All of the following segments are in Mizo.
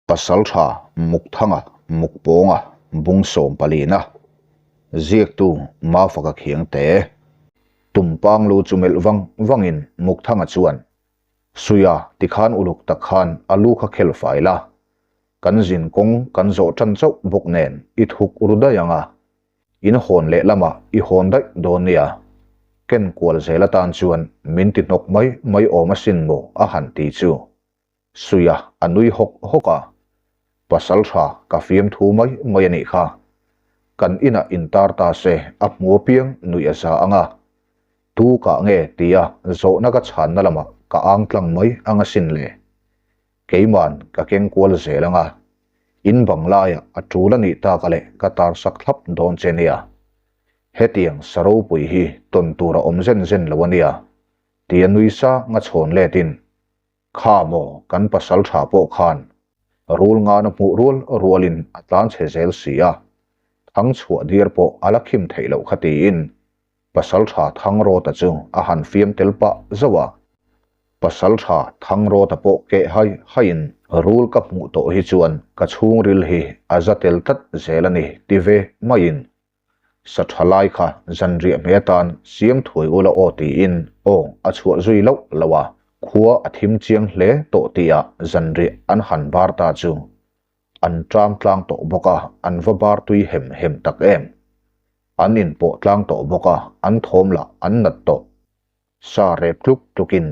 Pasaltha Mukthanga Mukpawnga bung sawmpalina ziaktu Mafaka Khiangte Tumpang lu chu melh vang vangin Mukthanga chuan Suia tikhan uluk tak khan a lu kha khel fai la, kan zin kawng kan zawh tan chauh bawk nen i thuk ru daih ang a, in hawn leh lamah i hawn daih dawn nia, ken kual zel atan chuan min ti hnawk mai mai awm asin maw a han ti chu. Suia a nui hawk hawk a, Pasal tha ka fiam thu mai mai a nih kha. Kan inah intar ta se a hmu apiang nuih a za ang a. Tu kah nge tia zawhna ka chhanna lamah ka ang tlang mai ang asin le. Keiman ka keng kual zel ang a, in bang laiah a tul a nih tak a leh ka tar sak thlap dawn che nia. Hetiang sa ropui hi tawn tur a awm zen zen lo a nia, tia nui sang a chhawn letin Kha maw kan pasal tha pawh khan rul ngana hmuh rual rualin a tlan chhe zel si a, thang chhuah dir pawh a la khim theih loh kha tiin pasal tha Thangrawta chu a han fiam tel pah zauh a. Pasal tha Thangrawta pawh keh hai haiin rul ka hmuh tawh hi chuan ka chhungril hi a za tel tlat zel a ni ti ve maiin Sa tha lai kha zanriah hmeh atan siam thuai ula aw tiin aw a chhuah zui loh loh a, khua a thim chiang hle tawh tihah zanriah an han bar ta chu an ṭam tlang tawh bawk a, an va bar tui hem hem tak em. An inpawh tlang tawh bawk a, an thawm lah an nat tawh. Sa rep tluk tlukin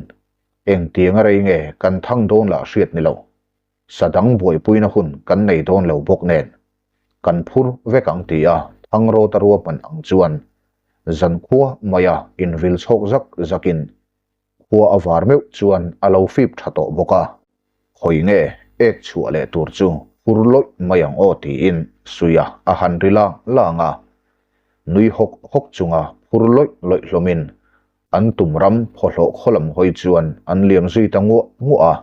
engtiang a rei nge kan thang dawn lah hriat ni lo. Sa dang buaipuina hun kan nei dawn lo bawk nen, kan phur vek ang ti a Thangrawta ruahman ang chuan zankhua maia invil chhawk zak zakin khua a var meuh chuan a lo fip tha tawh bawk a, hawi nge ek chhuah leh tur chu phur lawih mai ang aw tiin Suia a han ri lang lang a, nui hawk hawk chunga phur lawih lawih hlawmin an tum ram phawhlawh khaw lam hawi chuan an liam zui ta nguah nguah a.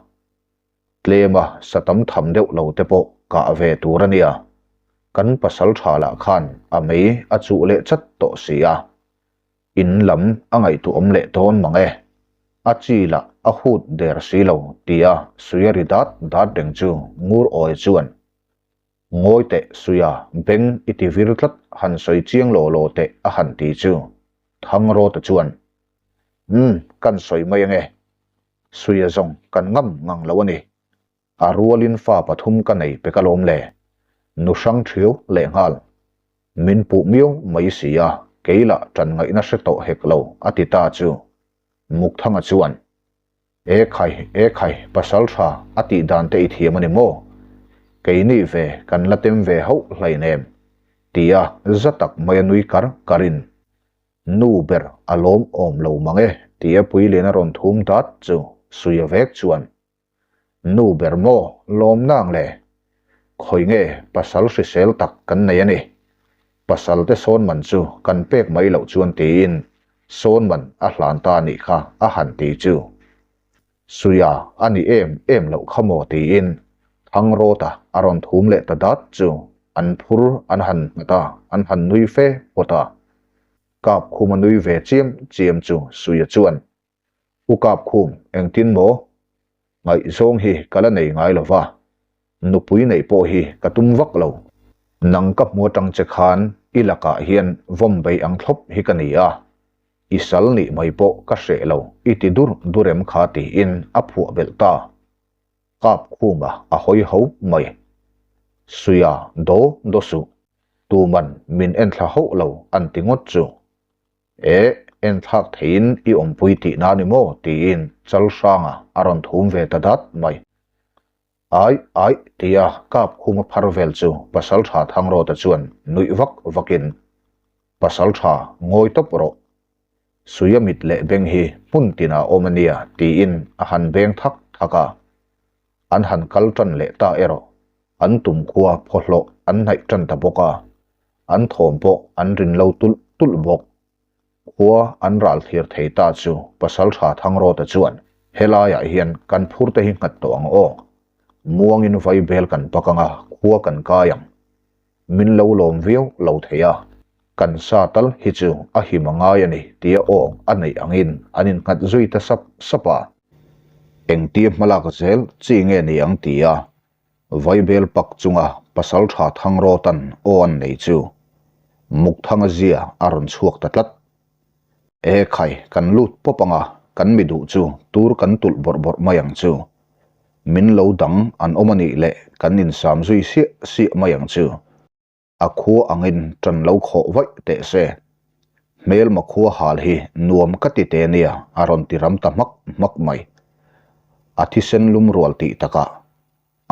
Tlema sa tam tham deuh lo te pawh kah ve tur a nia. Kan pasal tha lah khan a mei a chuh leh chat tawh si a. In lam a ngaihtuahawm leh dawn mang e. A chi lah a hut der si lo tia suia ri dat dat reng chu ngur awi chuan Ngawi teh suia beng i ti vir tlat han sawi chiang law law teh a han ti chu Thangrawta chuan Umm kan sawi mai ange. Suia zawng kan ngam ngang lo a ni. A rualin fa pathum ka nei pek alawm le. Nu hrang thiau lehnghal. Min puh miau mai si a, kei lah ṭan ngaihna hre tawh hek lo a ti ta chu. Mukthanga chuan, E khai, e khai, pasal ṭha a tih dan te i thiam a ni maw? Keini ve kan la tem ve hauh hlainem, tia za tak mai a nui kar karin. Nu ber a lawm awm lo mang e tia Puilian a rawn thum dat chu Suia vek chuan, Nu ber maw lawm nang le? Khawi nge pasal hrisel tak kan nei a ni. Pasal te sawn man chu kan pek mai loh chuan tiin sawn man a hlan ta a nih kha a han ti chu. Suia a ni em em loh kha maw tiin Thangrawta a rawn thum leh ta dat chu an phur an han nghat a, an han nui fe phawt a. Kapkhum a nui ve chiam chiam chu Suia chuan, U Kapkhum, engtin maw? Ngaihzawng hi ka la nei ngai lo va, nupui neih pawh hi ka tum vak lo. Nang ka hmu atang che khan i lakah hian vawm bei ang thlawp hi ka ni a, I sal nih mai pawh ka hreh lo i ti dur dur em kha tiin a phuah belh ta. Kap khuma a hawi ho mai. Suia do do suh. Tuman min enthla hauh lo an ti ngawt chu. E, enthlak theiin i awmpui tihna ni maw tiin chal hranga a rawn thum ve ta dat mai. Ai, ai, tia kap khum a phar vel chu Pasalṭha Thangrawta chuan nuih vak vakin, Pasalṭha, ngawi tawp rawh. Suia mit leh beng hi hmun tinah awm a nia, tiin a han beng thak thak a. An han kal ṭan leh ta erawh an tumkhua phawhlawh an hnaih ṭan ta bawk a, an thawm pawh an rin lo tulh tulh bawk. Khua an ral thlir thei ta chu Pasalṭha Thangrawta chuan helaiah hian kan phurte hi nghat tawh ang aw. Muangin vaibel kan pak anga khua kan kai ang. Min lo lawm viau lo thei a, kan sa tal hi chu a him a ngai a ni tia aw a neih angin an innghat zui ta sap sap a. Engtia hmalak zel chi nge ni ang tia. Vaibel pak chunga pasaltha Thangrawta'n aw an nei chu Mukthanga zia a rawn chhuak ta tlat. E khai, kan lut pawp anga kan mi duh chu tur kan tulh bawrh bawrh mai ang chu. Min lo dang an awm a nih leh kan insam zui siah siah mai ang chu. A khua angin ṭan lo khawh vaih teh se. Hmelma khua hal hi nuam ka ti te nia a rawn ti ram ta hmak hmak mai. A thisen lum rual tih takah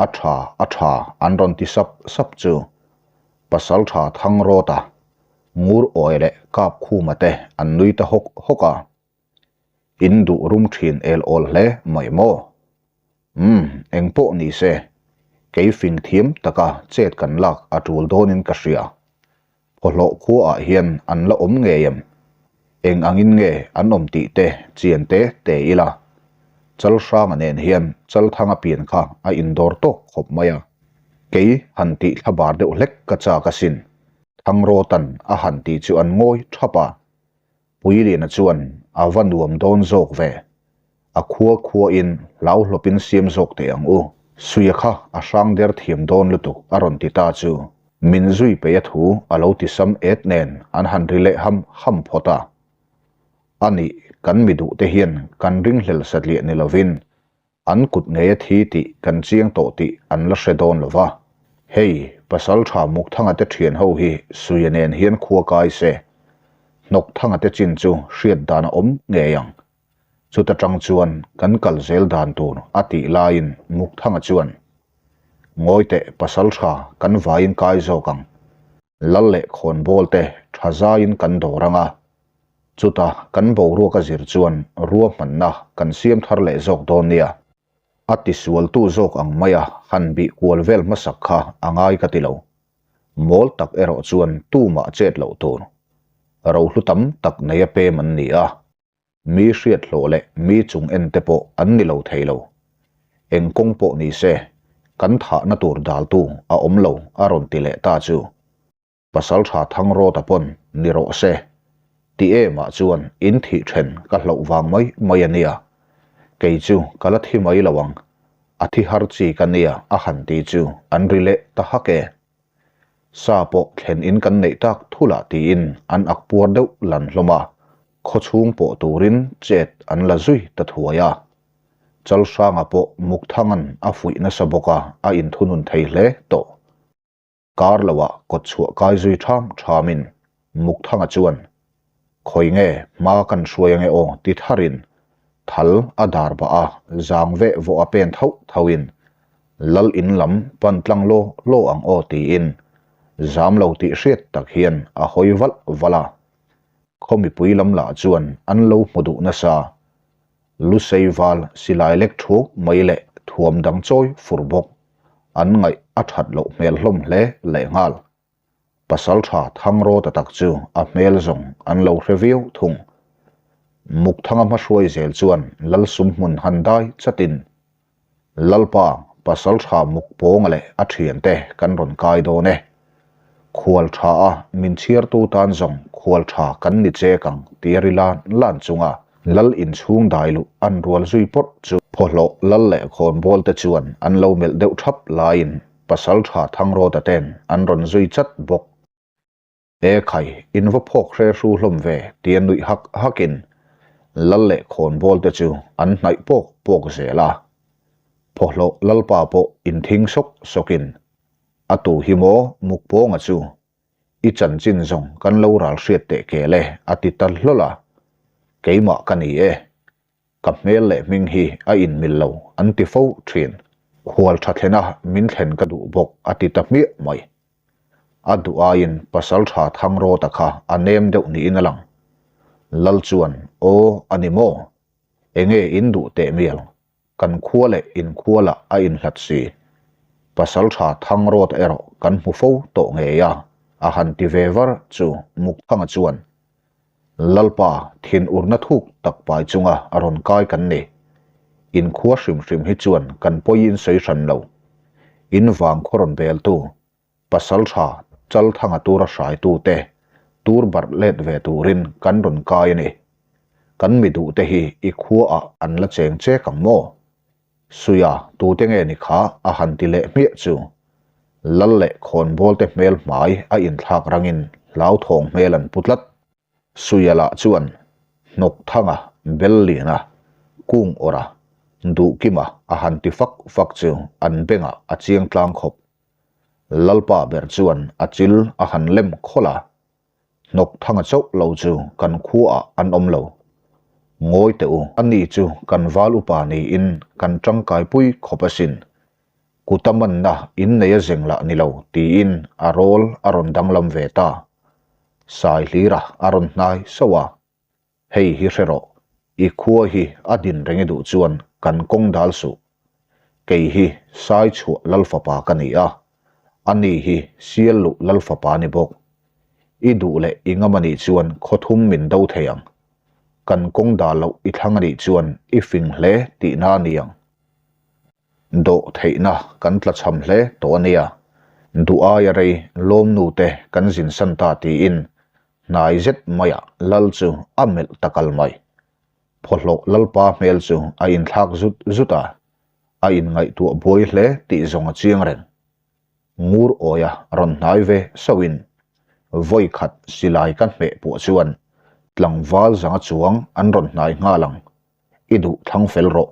a ṭha a ṭha an rawn ti sap sap chu Pasalṭha Thangrawta, Ngur Awi leh Kapkhuma te an nui ta hawk hawk a. In duh rum ṭhin el awl hle mai maw? Umm, eng pawh ni se, kei fing thiam taka chet kan lak a ṭul dawnin ka hria. Phawhlawh khuaah hian an la awm ngei em? Eng angin nge an awm tih te chian te te ila. Chalhranga nen hian Chalthanga pian kha a indawr tawk khawp mai a. Kei han tih thlabar deuh hlek ka chak asin. Thangrawtan a han tih chu an ngawi thap a. Puiliana chuan a va nuam dawn zawk ve. A khua khuain hlau hlawpin siam zawk teh ang u. Suia kha a hrang der thiam dawn lutuk a rawn ti ta chu min zui peih a thu a lo ti sam et nen an han ri leh ham ham phawt a. A nih kan mi duh te hian kan ringhlel satliah ni lovin An kut ngei a thi tih kan chiang tawh tih an la hre dawn lo va. Hei, Pasaltha Mukthanga te thian ho hi Suia nen hian khua kai se. Hnawkthanga te chin chu hriat dan a awm ngei ang. Chuta tang chuan kan kal zel dan tur a tih laiin Mukthanga chuan, Ngawi teh Pasaltha kan vaiin kai zawk ang. Lal leh khawnbawl te tha zaiin kan dawr ang a. Chuta kan boruak a zir chuan ruahmanna kan siam thar leh zawk dawn nia. A tisualtu zawk ang maia han bih kual vel hmasak kha a ngai ka ti lo. Mawl tak erawh chuan tumah chet loh tur. Rohlu tam tak neia pem an ni a. Mi hriat hlawh leh mi chung en te pawh an ni lo thei lo. Eng kawng pawh ni se, kan thahna tur daltu a awm lo a rawn ti leh ta chu. Pasaltha Thangrawta pawn ni rawh se. Ti emah chuan in thih then ka hlauh vang mai mai a nia. Kei chu ka la thi mai lo ang. A thi har chi ka nia a han ti chu an ri leh ta hak e. Sa pawh thlen in kan neih tak thulah tiin an ak puar deuh lan hlawm a, khawchhung pawh turin chet an la zui ta thuai a. Chalhranga pawh Mukthanga'n a fuih nasa bawk a, a inthunun thei hle tawh. Kar loah kawt chhuah kai zui ṭham ṭhamin Mukthanga chuan, Khawi nge hma kan hruai ange aw ti tharin thal a dar bah a, zang veh vawh a pen thauh thauhin Lal in lam pan tlang law law ang aw tiin zam lo tih hriat tak hian a hawi valh valh a. Khaw mipui lam lah chuan an lo hmu duh nasa. Lusei val silai lek thuk mai leh thuam dang chawi fur bawk. An ngaih a that loh hmel hlawm hle lehnghal. Pasaltha Thangrawta tak chu a hmel zawng an lo hre viau thung. Mukthanga hmahruai zel chuan Lalsum hmun han dai chatin, Lalpa, Pasaltha Mukpawnga leh a thiante kan rawn kai dawn e. Khual tha a min chhiartu tan zawng khual tha kan ni chek ang tia ri lan lan chunga Lal inchhung dai luh an rual zui pawrh chu phawhlawh lal leh khawnbawl te chuan an lo melh deuh thap laiin Pasaltha Thangrawta ten an rawn zui chat bawk. E khai, in va phawk hre hru hlawm ve tia nuih hak hakin lal leh khawnbawl te chu an hnaih pawk pawk zel a. Phawhlawh lalpa pawh inthing sawk sawkin a tu hi maw Mukpawnga chu I chanchin zawng kan lo ral hriat teh kel e a ti ta hlawl a, keimah ka ni e, ka hmel leh hming hi a inmil lo an ti fo thin. Khual tha thlena min thlen ka duh bawk a ti ta hmiah mai. A duh aiin Pasaltha Thangrawta kha a nem deuh niin a lang. Lal chuan, Aw, a ni maw? Enge in duh teh mial? Kan khua leh inkhua lah a inhlat si. Pasaltha Thangrawt erawh kan hmu fo tawh ngei a, a han ti ve var chu Mukthanga chuan, Lalpa, thinurna thuk tak pai chunga a rawn kai kan ni. Inkhua hrim hrim hi chuan kan pawi in sawi hran lo. In vang khaw rawn beltu Pasaltha Chalthanga tura hraitute tur barh let ve turin kan rawn kai a ni. Kan mi duhte hi i khuaah an la cheng chek ang maw? Suia, tute nge ni kha? a han ti leh hmiah chu. Lal leh khawnbawlte hmel hmai a inthlak rangin hlauthawng hmel an pu tlat. Suia lah chuan Hnawkthanga, Belliana, Kungawra, Duhkima a han ti fak fak chu an bengah a chiang tlang khawp. Lalpa ber chuan a chil a han lem khawlh a, Hnawkthanga chauh lo chu kan khuaah an awm lo. Ngawi teh u, ani chu kan val upa niin kan tangkaipui khawp asin. Kuta manna inneia zeng lah ni lo tiin a rawl a rawn danglam ve ta. Saihlira a rawn hnai sauh a. Hei hi hre rawh, i khua hi a din reng i duh chuan kan kawng dal suh. Kei hi Saichhuah Lalfapa ka ni a, ani hi Sialluh Lalfapa ni bawk. I duh leh i ngam anih chuan khawthum min do thei ang. Kan kawng dal loh i thlang anih chuan i fing hle tihna a ni ang. Dawh theihna kan tlachham hle tawh a nia. Duh aia rei lawmnu te kan zinsan ta tiin Hnai zet maiah lal chu a melh ta kal mai. Phawhlawh lalpa hmel chu a inthlak zut zut a, a inngaihtuah buai hle tih zawng a chiang reng. Ngur awia rawn hnai ve sauhin vawi khat silai ka hmeh puah chuan tlangval zanga chuang an rawn hnai nghal ang, i duh thlang fel rawh.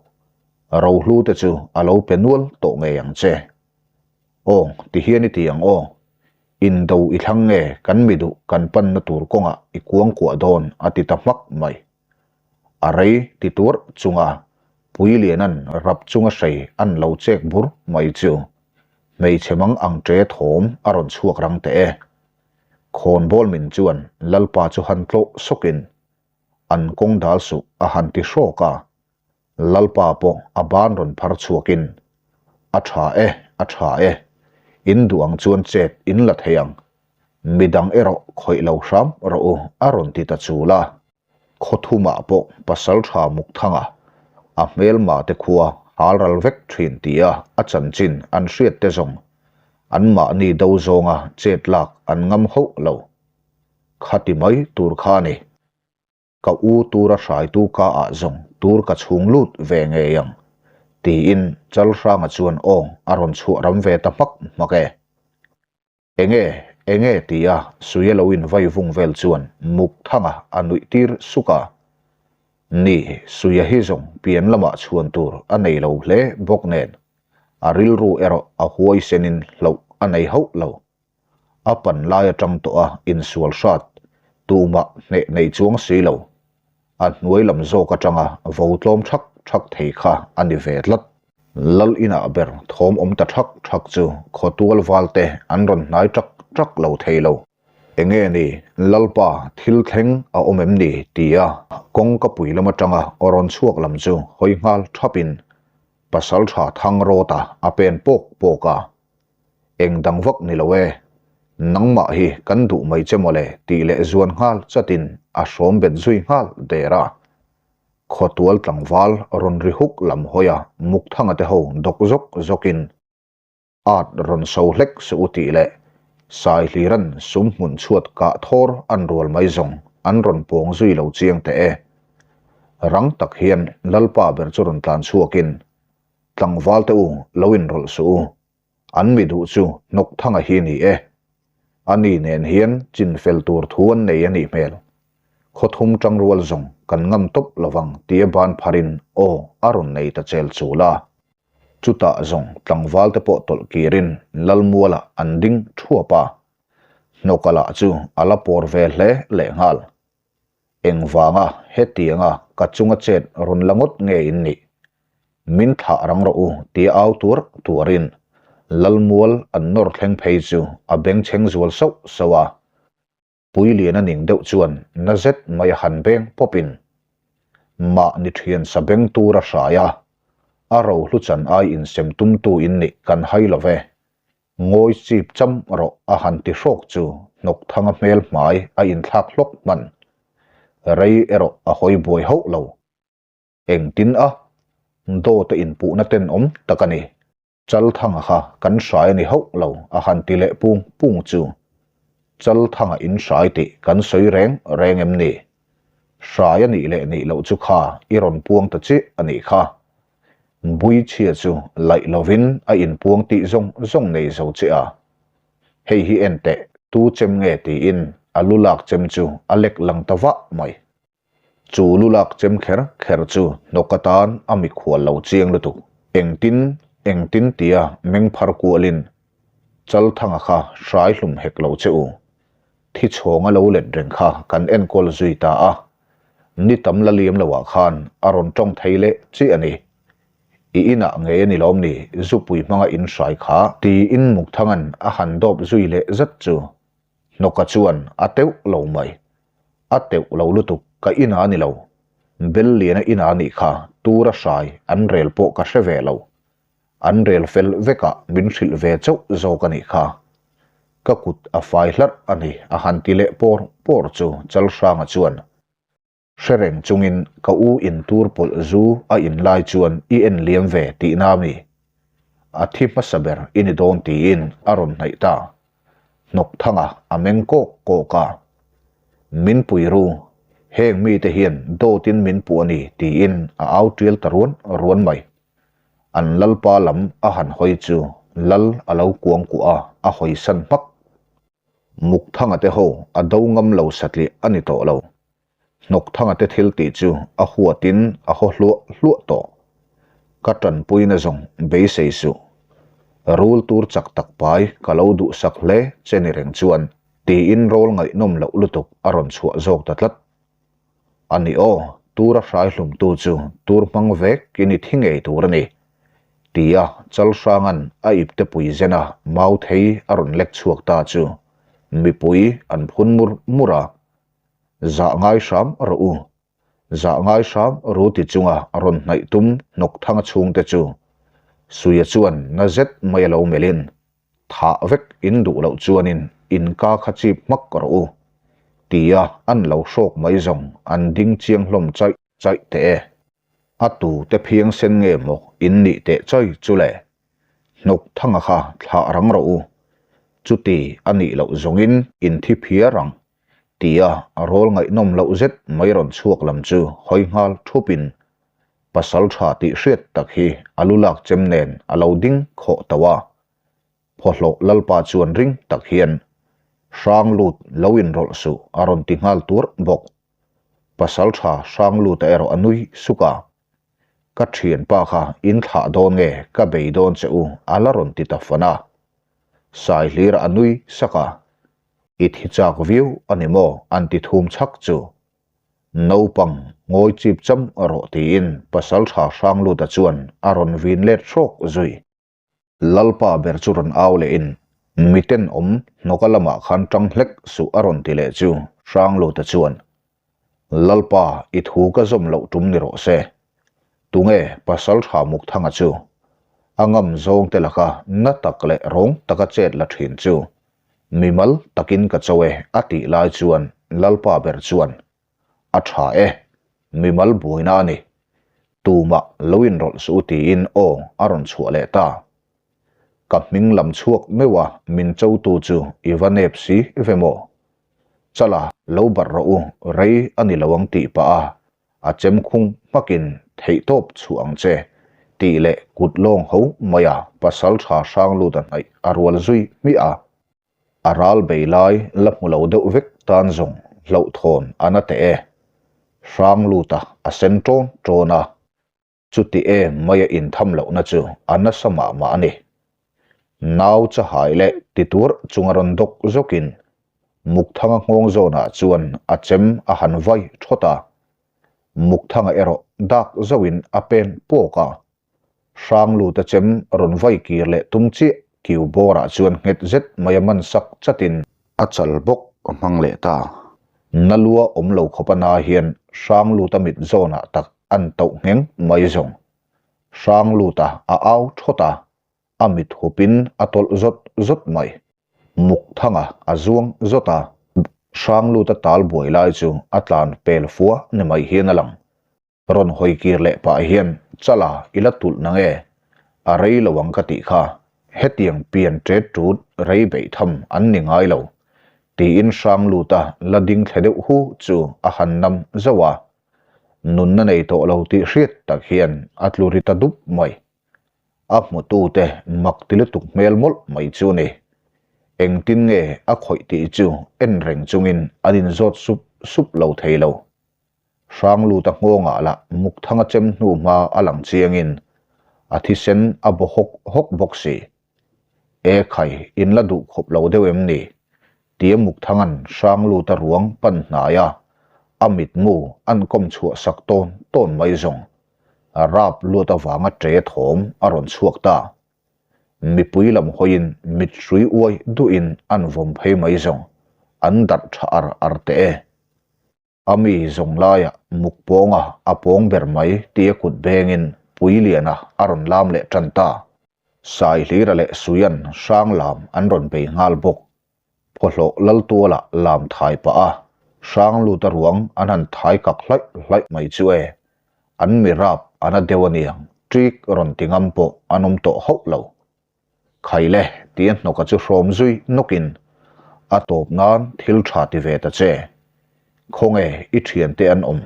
Rohlu te chu a lo pe nual tawh ngei ang che. Aw, tihian i ti ang aw. Indo i thlang nge kan mi duh kan panna tur kawngah i kuangkuah dawn a ti ta hmak mai. A rei ti tuarh chunga Puilianan rap chunga hrei an lo chek bur mai chu hmeichhe mang ang ṭe thawm a rawn chhuak rang teh e. Khawnbawl min chuan Lalpa chu han tlawh sawkin an kawng dal suh a han ti hrawk a. Lalpa pawh a ban rawn phar chhuakin, A tha e, a tha e, in duh ang chuan chet in la thei ang, midang erawh khawih lo hram rawh u a rawn ti ta chul a. Khawthumah pawh Pasaltha Mukthanga a hmelma te khua hal ral vek thin tia a chanchin an hriat te zawng anmahni do zawnga chet lak an ngam hauh lo. Khati mai tur kha a ni. Ka u tura hraitu ka ah zawng tur ka chhung lut ve ngei ang, tiin Chalhranga chuan aw a rawn chhuah ram ve ta hmak hmak e. Enge, enge tia Suia lo in vai vung vel chuan Mukthanga a nuih tir suk a. Ni, Suia hi zawng pian lamah chhuan tur a nei lo hle bawk nen, a rilru erawh a huaisenin hloh a nei hauh lo. A pan lai atang tawh a insual hrat, tumah hneh nei chuang si lo. A hnuai lam zawk atanga vo tlawm thak thak thei kha a ni ve tlat. Lal inah ber thawm awm ta thak thak chu khawtual valte an rawn hnai ṭak ṭak lo thei lo. Enge ni, Lalpa thil thleng a awm em ni? tia kawngka pui lam atanga aw rawn chhuak lam chu hawi nghal thapin Pasalṭha Thangrawta a pen pawk pawk a. Eng dang vak ni lo e, nangmah hi kan duh mai che mawle tih leh zuan nghal chatin a hrawm bet zui nghal der a. Khawtual tlangval rawn ri huk lam hawi a Mukthanga te ho dawk zawk zawkin at rawn so hlek suh u tih leh Saihliran sum hmun chhuat kah thawr an rual mai zawng an rawn pawng zui lo chiang teh e. Rang tak hian Lalpa ber chu rawn tlan chhuakin Tlangval te u, lo inrawlh suh u. An mi duh chu Hnawkthanga hi ni e. A ni nen hian chin fel tur thu an nei a nih hmel. Khawthum tangrual zawng kan ngam tawp lovang tia ban pharin aw a rawn nei ta chel chul a. Chutah zawng tlangval te pawh tawlh kirin Lalmualah an ding thuap a. Hnawka lah chu a la pawr ve hle lehnghal. Engvanga hetianga ka chunga chet rawn la ngawt nge in nih? Min thlah rang rawh u tia au tuar tuarin Lalmual an nawr thleng phei chu a bengchheng zual sauh sauh a. Puilian a ning deuh chuan na zet mai a han beng pawpin mahni thian sa beng tur a hrai a, a rohlu chan ai insem tumtu in nih kan hai lo ve. Ngawi chip cham rawh a han ti hrawk chu Hnawkthanga hmel hmai a inthlak hlawk hman. Rei erawh a hawi buai hauh lo. Engtin a? Dawt a inpuhna tenawm tak a ni. Chalthanga kha kan hrai a ni hauh lo a han ti leh pung pung chu. Chalthanga in hrai tih kan sawi reng reng em ni? Hrai a nih leh nih loh chu kha i rawn puang ta chiah a nih kha. Buichhia chu laih lovin a inpuang tih zawng zawng nei zo che a. Hei hi en teh, tu chem nge tiin a lu lak chem chu a lek lang ta vah mai. Chu lu lak chem kher kher chu hnawk atan a mikhual lo chiang lutuk. Engtin, engtin tia meng phar kualin Chalthanga kha hrai hlum hek lo che u. Thi chhawng a lo let reng kha kan enkawl zui ta a, ni tam la liam loah khan a rawn tawng thei leh chiah a ni. I inah ngei a ni lawm ni zupui hmanga in hrai kha? Tiin Mukthanga'n a han dawp zui leh zat chu Hnawka chuan a teuh lo mai. A teuh lo lutuk ka inah a ni lo. Belliana inah a nih kha tura hrai an rel pawh ka hre ve lo. An rel fel vekah min hrilh ve chauh zawk a nih kha. Ka kut a fai hlarh a ni a han ti leh pawr pawr chu Chalhranga chuan hre reng chungin ka u in tur pawlh zu a in lai chuan i en liam ve tihna a mi? A thi hmasa ber i ni dawn tiin a rawn hnaih ta. Hnawkthanga a meng kawk kawk a. Min pui ru, heng mite hian dawtin min puh a ni tiin a au tial ta ruan ruan mai. An lalpa lam a han hawi chu lal a lo kuang kuah a, a hawi san hmak. Mukthanga te ho a do ngam lo satliah a ni tawh lo. Hnawkthanga te thil tih chu a huatin a haw hluah hluah tawh. Ka tanpuina zawng beisei suh. Rul tur chak tak pai ka lo duhsak hle che ni reng chuan tiin rawl ngaihnawm loh lutuk a rawn chhuah zawk ta tlat. A ni aw, tur a hrai hlumtu chu tur hmang vek in i thi ngei tur a ni, tia Chalhranga'n a ipte pui zena mau thei a rawn lek chhuak ta chu mipui an phun mur mur a. Zah ngai hram rawh u, zah ngai hram ru ti chunga rawn hnaih tum hnawkthanga chhungte chu Suia chuan na zet mai a lo melhin Thah vek in duh loh chuanin in ka kha chip hmak rawh u, tia an lo hrawk mai zawng an ding chiang hlawm chaih chaih teh e. A tu te phiang sen nge maw in nih teh chawi chu le? Hnawk thanga kha thlah rang rawh u, chuti a nih loh zawngin in thi phiar ang, tia rawl ngaihnawm loh zet mai rawn chhuak lam chu hawi nghal thupin Pasal tha tih hriat tak hi a lu lak chem nen a lo ding khawh tauh a. Phawhlawh Lalpa chuan ring tak hian, Hrang lut lo inrawlh suh a rawn ti nghal tuarh bawk. Pasal tha hrang luta erawh a nui suk a. Ka thianpa kha in thlah dawn nge ka bei dawn che u a la rawn ti ta fan a. Saihlira a nui sak a. I thi chak viau a ni maw an ti thum chhak chu. Naupang ngawi chip cham rawh tiin pasaltha Hrangluta chuan a rawn vin let hrawk zui. Lalpa ber chu rawn au lehin miten awm hnawka lamah khan tang hlek suh a rawn ti leh chu Hrangluta chuan Lalpa i thu ka zawm loh tum ni rawh se. Tunge pasaltha Mukthanga chu a ngam zawng te laka na tak leh rawng taka chet la thin chu Mimal takin ka cho e a tih lai chuan Lalpa ber chuan, A tha e, mimal buaina a ni. Tumah lo inrawlh suh u tiin aw a rawn chhuah leh ta. Ka hming lam chhuak meuh a min chotu chu i va nep si ve maw? Chala lo barh rawh u, rei a ni lo ang tih pah a A chem khung hmakin theihtawp chhuah ang che, tih leh kut lawng ho mai a pasal tha hrang lut a hnaih a rual zui hmiah a. A ral bei lai la hmu lo deuh vek tan zawng hlauhthawn a na teh e. Hrang lut a a sen ṭawn ṭawn a. Chuti em mai a intham lohna chu a nasa mah mah a ni. Nau chahai leh ti tur chunga rawn dawk zawkin Mukthanga nghawng zawnah chuan a chem a han vai thawt a. Mukthanga erawh dak zauhin a pen pawk a. Hrangluta chem rawn vai kir leh tum chiah kiu bawrah chuan nghet zet mai a man sak chatin a chal bawk a hmang leh ta. Na lua awm lo khawp a na hian Hrangluta mit zawnah tak an tauh ngheng mai zawng. Hrangluta a au thawt a, a mit hupin a tawlh zawt zawt mai. Mukthanga a zuang zawt a, Hrangluta tal buai lai chu a tlan pel fua ni mai hian a lang. Rawn hawi kir leh pah hian Chala i la tulh na nge? A rei lo ang ka tih kha. Hetiang pian ṭet ṭut rei beih tham an ni ngai lo. Tiin Hrangluta la ding thle deuh hu chu a han nam zauh a. Nunna nei tawh lo tih hriat tak hian a tlu ri ta dup mai. A hmutute mak ti lutuk hmel mawlh mai chu a ni. Engtin nge a khawih tih chu en reng chungin an inzawt sup sup lo thei lo. Hrangluta nghawngah lah Mukthanga chem hnu hma a lang chiangin a thisen a baw hawk hawk bawk si. E khai, in la duh khawp lo deuh em ni? Tia Mukthanga'n Hrangluta ruang pan hnaia a mitmu an kawm chhuah sak tawn tawn mai zawng rap luat avanga ṭe thawm a rawn chhuak ta. Mipui lam hawiin mit hrui uai duhin an vawm phei mai zawng an darh ṭha ar ar teh e. A mi zawng laiah muk pawnga a pawng ber mai tia kut bengin Puiliana a rawn lam leh ṭan ta. Saihlira leh Suian hrang lam an rawn bei nghal bawk. Phawhlawh Laltuala lam thai pah a, hrang luta ruang an han thai kak hlaih hlaih mai chu e. An mi rap an a deuh aniang, ṭik rawn ti ngam pawh an awm tawh hauh lo. Khaile tia hnawka chu hrawm zui nawkin a tawp nan thil tha ti ve ta che. Khawnge i thiante an awm?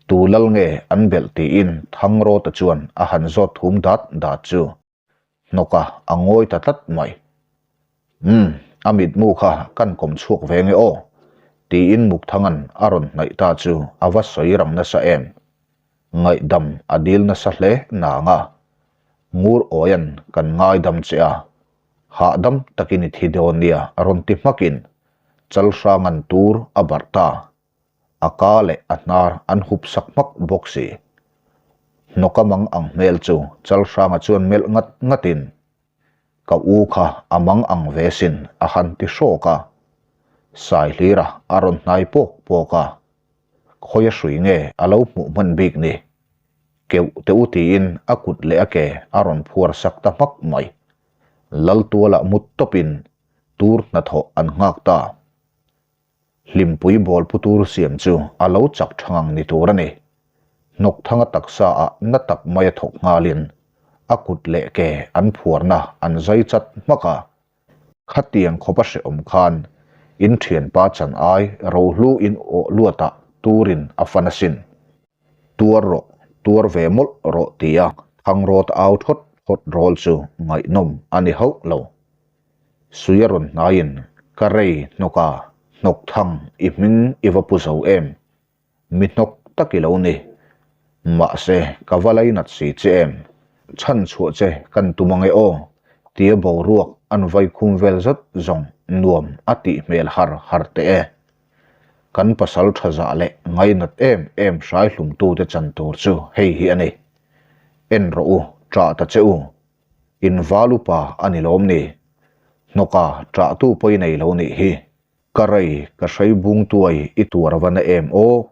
Tu lal nge an belh tiin Thangrawta chuan a han zawt thum dat dat chu hnawka a ngawi ta tlat mai. Umm, a mitmu kha kan kawm chhuak ve nge aw? tiin Mukthanga'n a rawn hnaih ta chu a va sawi rang nasa em. Ngaihdam a dil nasa hle nang a, Ngur awian kan ngaidam che a, hahdam takin i thi dawn nia a rawn ti hmakin Chalhranga'n tur a barh ta. A ka leh a hnar an hup sak hmak bawk si. Hnawka mang ang hmel chu Chalhranga chuan melh ngat ngatin, Ka u kha a mang ang ve sin a han ti hrawk a. Saihlira a rawn hnai pawk pawk a. Khawia hrui nge a lo hmuh hman bik ni? Keuh teh u tiin a kut leh a ke a rawn phuar sak ta hmak mai. Laltualah mut tawpin tur hnathawh an nghak ta. Hlimpui bawl pu tur siam chu a lo chak tha ngang ni tur a ni. Hnawkthanga taksa ah na tak mai a thawk nghalin a kut leh ke an phuarna an zai chat hmak a. Khatiang khawp a hrehawm khan in thianpa chan ai rohlu in awh luatah turin a fan asin. Tuar rawh, tuar ve mawlh rawh tia Thangrawt au thawt thawt rawl chu ngaihnawm a ni hauh lo. Sui a rawn hnaiin ka rei hnawk a, hnawk thang i hming i va pu zo em? Mi hnawk tak i lo ni. Mahse, ka va lainat si che em? Chhan chhuah che kan tum ange aw, tia boruak an vai khum vel zat zawng nuam a tih hmel har har teh e. Kan pasal tha zah leh ngainat em em hrai hlumtute chan tur chu hei hi a ni. En rawh u, ṭah ta che u. In val upa a ni lawm ni? Hnawka ṭahtu pawh i nei lo nih hi. Ka rei, ka hrei bung tuai i tuar va na em aw?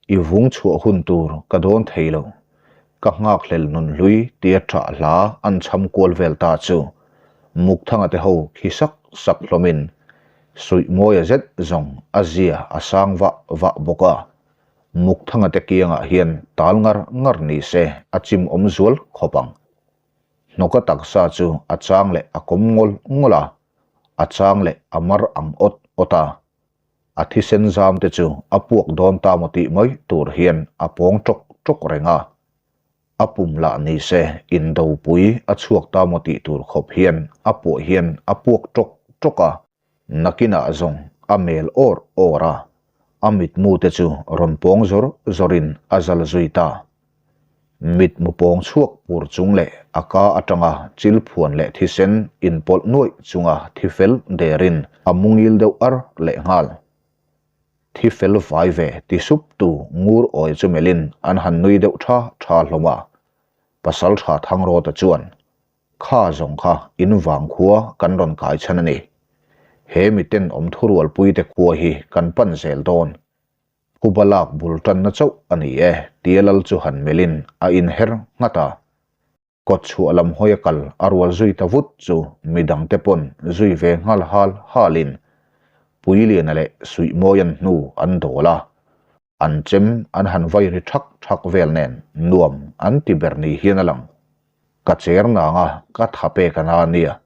I vung chhuah hun tur ka dawn thei lo. Ka nghakhlel nun hlui tia ṭah hla an chham kual vel ta chu Mukthanga te ho khi sak sak hlawmin Suihmawia zet zawng a zia a sang vah vah bawk a. Mukthanga te kiangah hian tal ngar ngar ni se a chim awm zual khawp ang. Hnawka taksa chu a chang leh a kawm ngawl ngawl a, a chang leh a mar ang awt awt a. A thisen zam te chu a puak dawn ta maw tih mai tur hian a pawng tawk tawk reng a. A pum lah ni se indopui a chhuak ta maw tih tur khawp hian a puah hian a puak tawk tawk a. Nakinah zawng a mel awr awr a, a mitmu te chu rawn pawng zawr zawrin a zal zui ta. Mitmu pawng chhuak pur chung leh a ka atanga chil phuan leh thisen inpawlh nuaih chunga thi fel derin a mu ngil deuh ar leh nghal. Thi fel vai ve ti sup tu ngur awi chu melhin an han nui deuh tha tha hlawm a. Pasaltha Thangrawta chuan Kha zawng kha in vang khua kan rawn kai chhan a ni. He miten awm thurualpuite khua hi kan pan zel dawn. Phuba lak bul tanna chauh a ni e, tia lal chu han melhin a inher nghat a. Kawt chhuah lam hawi a kal a rual zui ta vut chu midangte pawn zui ve nghal hal halin Puiliana leh Suihmawian hnu an dawl a. An chem an han vai ri thak thak vel nen nuam an ti ber ni hian a lang. Ka cher nang a, ka tha pek a na nia.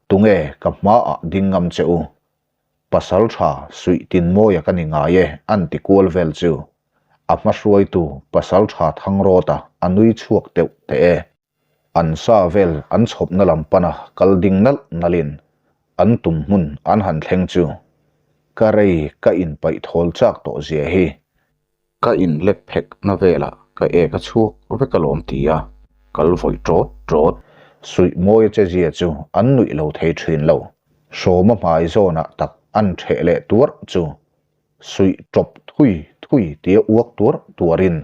Tunge ka hmaah ding ngam che u? Pasal tha suih tin mawia ka ni ngai e an ti kual vel chu. A hmahruaitu Pasalṭha Thangrawta a nui chhuak teuh teh e. An sa vel an chhawpna lam pana kal ding nalh nalhin an tum hmun an han thleng chu ka rei ka inpaih thawl chak tawh zia hi. Ka inlek phek na velah ka ek a chhuak vek alawm ti a kal vawih ṭawt ṭawt. Suih mawi a che zia chu an nuih lo thei ṭhin lo. Hrawma hmai zawnah tak an ṭheh leh tuarh chu Suih ṭawp thui thui tia uak tuar tuarin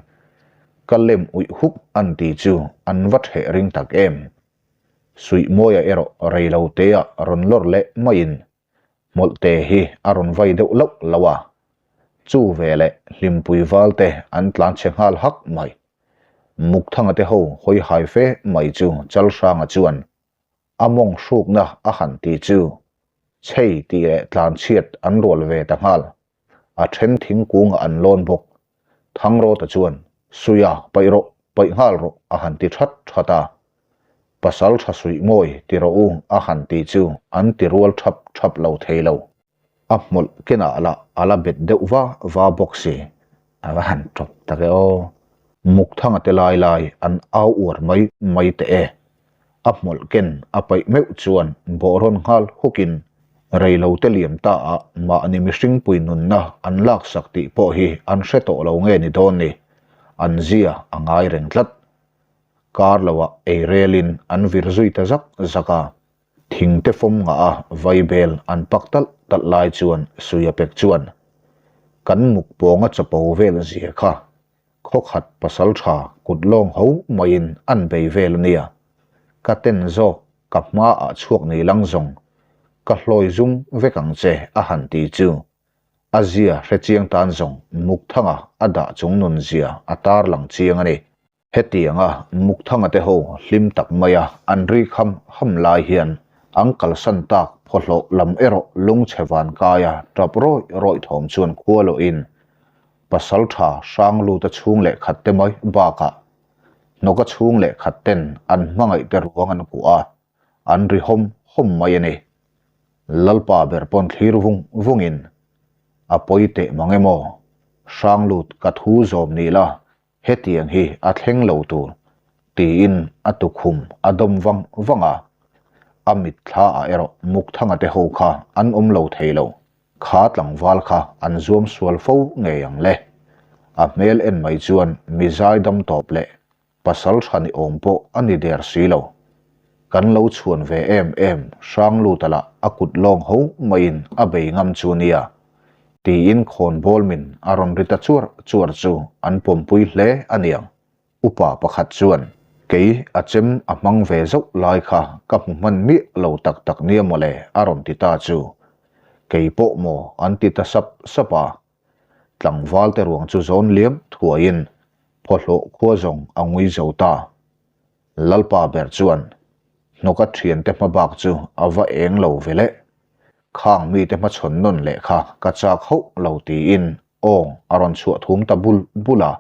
ka lem uih huk an ti chu an va ṭheh ring tak em. Suih mawia erawh rei lo teah rawn lawr leh maiin hmawlhte hi a rawn vai deuh loh loh a. Chu veleh hlimpui valte an tlan chhe nghal hak mai. Mukthanga te ho hawi hai fe mai chu Chalhranga chuan a mawng hrukna a han ti chu chei tih leh tlanchhiat an rual ve ta nghal. A then thingkungah an lawn bawk. Thangrawta chuan, Suia, paih rawh, paih nghal rawh, a han ti that that a. Pasal tha suih mawi ti rawh u, a han ti chu an ti rual thap thap lo thei lo. A hmawlh kenah lah a la bet deuh va va bawk si. A va han tawp tak e aw. Mukthanga te lai lai an au uar mai mai teh e. A hmawlh ken a paih meuh chuan bawh rawn nghal hukin reilo te liam ta ah mahni mihringpui nunna an laksak tih pawh hi an hre tawh lo nge ni dawn ni. An zia a ngai reng tlat. Kar loah ei relin an vir zui ta zak zak a. Thing te fawm ngah a vaibel an pak talh talh lai chuan Suia pek chuan, Kan muk pawnga chapo vel zia kha khawkhat pasal tha kut lawng ho maiin an bei vel a nia. Ka ten zawk ka hma ah chhuak ni lang zawng ka hlawi zum vek ang che a han ti chu a zia hrechiang tan zawng Mukthanga a dah chung nun zia a tarlang chiang a ni. Hetianga Mukthanga te ho hlim tak maia an ri kham ham lai hian an kalsan tak phawhlawh lam erawh lungchhe van kaia tap rawih rawih thawm chuan khua lohin Pasaltha Hrangluta chhung leh khat te mai bakah Hnawka chhung leh khat ten an hmangaih te ruang an kuah a, an ri hawm hawm mai a ni. Lalpa ber pawn thlir vung vungin a pawi teh mang emaw Hranglut ka thu zawm ni la Hetiang hi a thleng lo tur, tiin a tukhum a dawm vang vang a. A mitthla ah erawh Mukthanga te ho kha an awm lo thei lo. Kha tlangval kha an zuam sual fo ngei ang le. A hmel en mai chuan mi zaidam tawp leh pasal tha ni awm pawh a ni der si lo. Kan lo chhuan ve em em Hrangluta lah a kut lawng ho maiin a bei ngam chu nia. Tiin khawnbawl min a rawn ri ta chuar chuar chu an pawmpui hle a niang. Upa pakhat chuan, Kei a chem a hmang ve zauh lai kha ka hmu hman miah lo tak tak nia mawle a rawn ti ta chu. Kei pawh maw an ti ta sap sap a. Tlangval te ruang chu zawn liam thuaiin phawhlawh khua zawng a ngui zo ta. Lalpa ber chuan, Hnawka thiante hmabak chu a va eng lo ve le. Khang mite hmachhawn nawn leh kha ka chak hauh lo tiin awng a rawn chhuah thum ta bul bul a.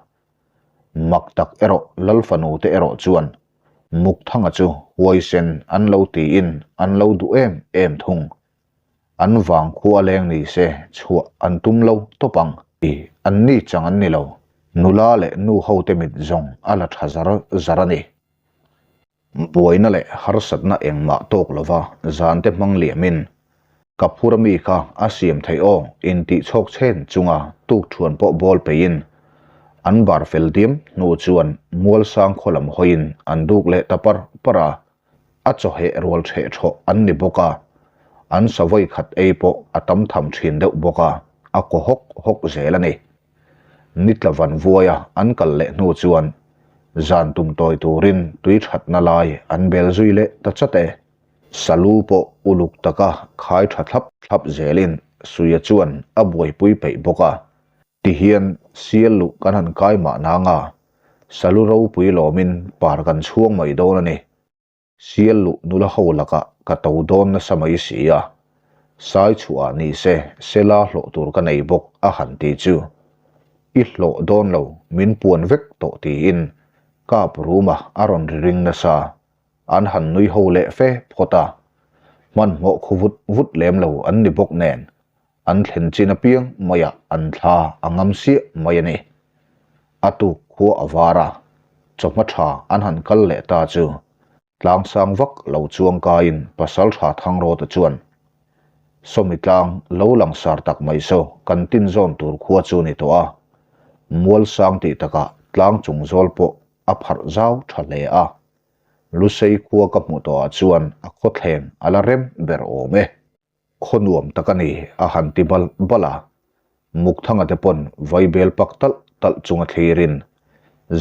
Mak tak erawh Lalfanu te erawh chuan Mukthanga chu huaisen an lo tiin an lo duh em em thung. An vang khua leng ni se chhuah an tum lo tawp ang. An ni chang an ni lo. Nula leh nu hote mit zawng a la tha zar zar a ni. Buaina leh harsatna engmah tawk lova zante hmang liamin ka phur ami kha a siam theih aw intih chhawk chhen chunga tukthuan pawh bawl peiin an bar fel diam hnu chuan Mualsang khaw lam hawiin an duk leh ta par par a, a chawheh rual ṭheh ṭhawh an ni bawk a, an savawi khat ei pawh a tam tham ṭhin deuh bawk a, a kaw hawk hawk zel a ni. Nitla van vuaia an kal leh hnu chuan zan tum tawi turin tui thatna lai an bel zui leh ta chat e. Salu pawh uluk taka khai tha thlap thlap zelin Suia chuan a buaipui peih bawk a. Tihian sial luh kan han kai mahna nga salu ropui lawmin par kan chhuang mai dawn a ni. Sial luh nula ho lakah ka to dawn nasa mai si a, sai chhuah ni se sela hlawh tur ka nei bawk a han ti chu. I hlawh dawn lo, min puan vek tawh tiin kap ruma a rawn ri ring nasa. An han nui ho leh fe phawt a, hmanhmawh khu vut vut lem lo an ni bawk nen, an thlen chin apiang maiah an thla a ngam siah mai a ni. A tuk khua a var a, chawhma tha an han kal leh ta chu tlang sang vak lo chuang kaiin Pasaltha Thangrawta chuan, Sawmi tlang lo langsar tak mai saw kan tin zawn tur khua chu ni tawh a, mual sang tih takah tlang chung zawl pawh a pharh zau tha hle a, Lusei khua ka hmuh tawhah chuan a khawthleng a la rem ber awm e. Khaw nuam tak a ni, a han ti bal bal a. Mukthanga te pawn vaibel pak talh talh chunga thlirin,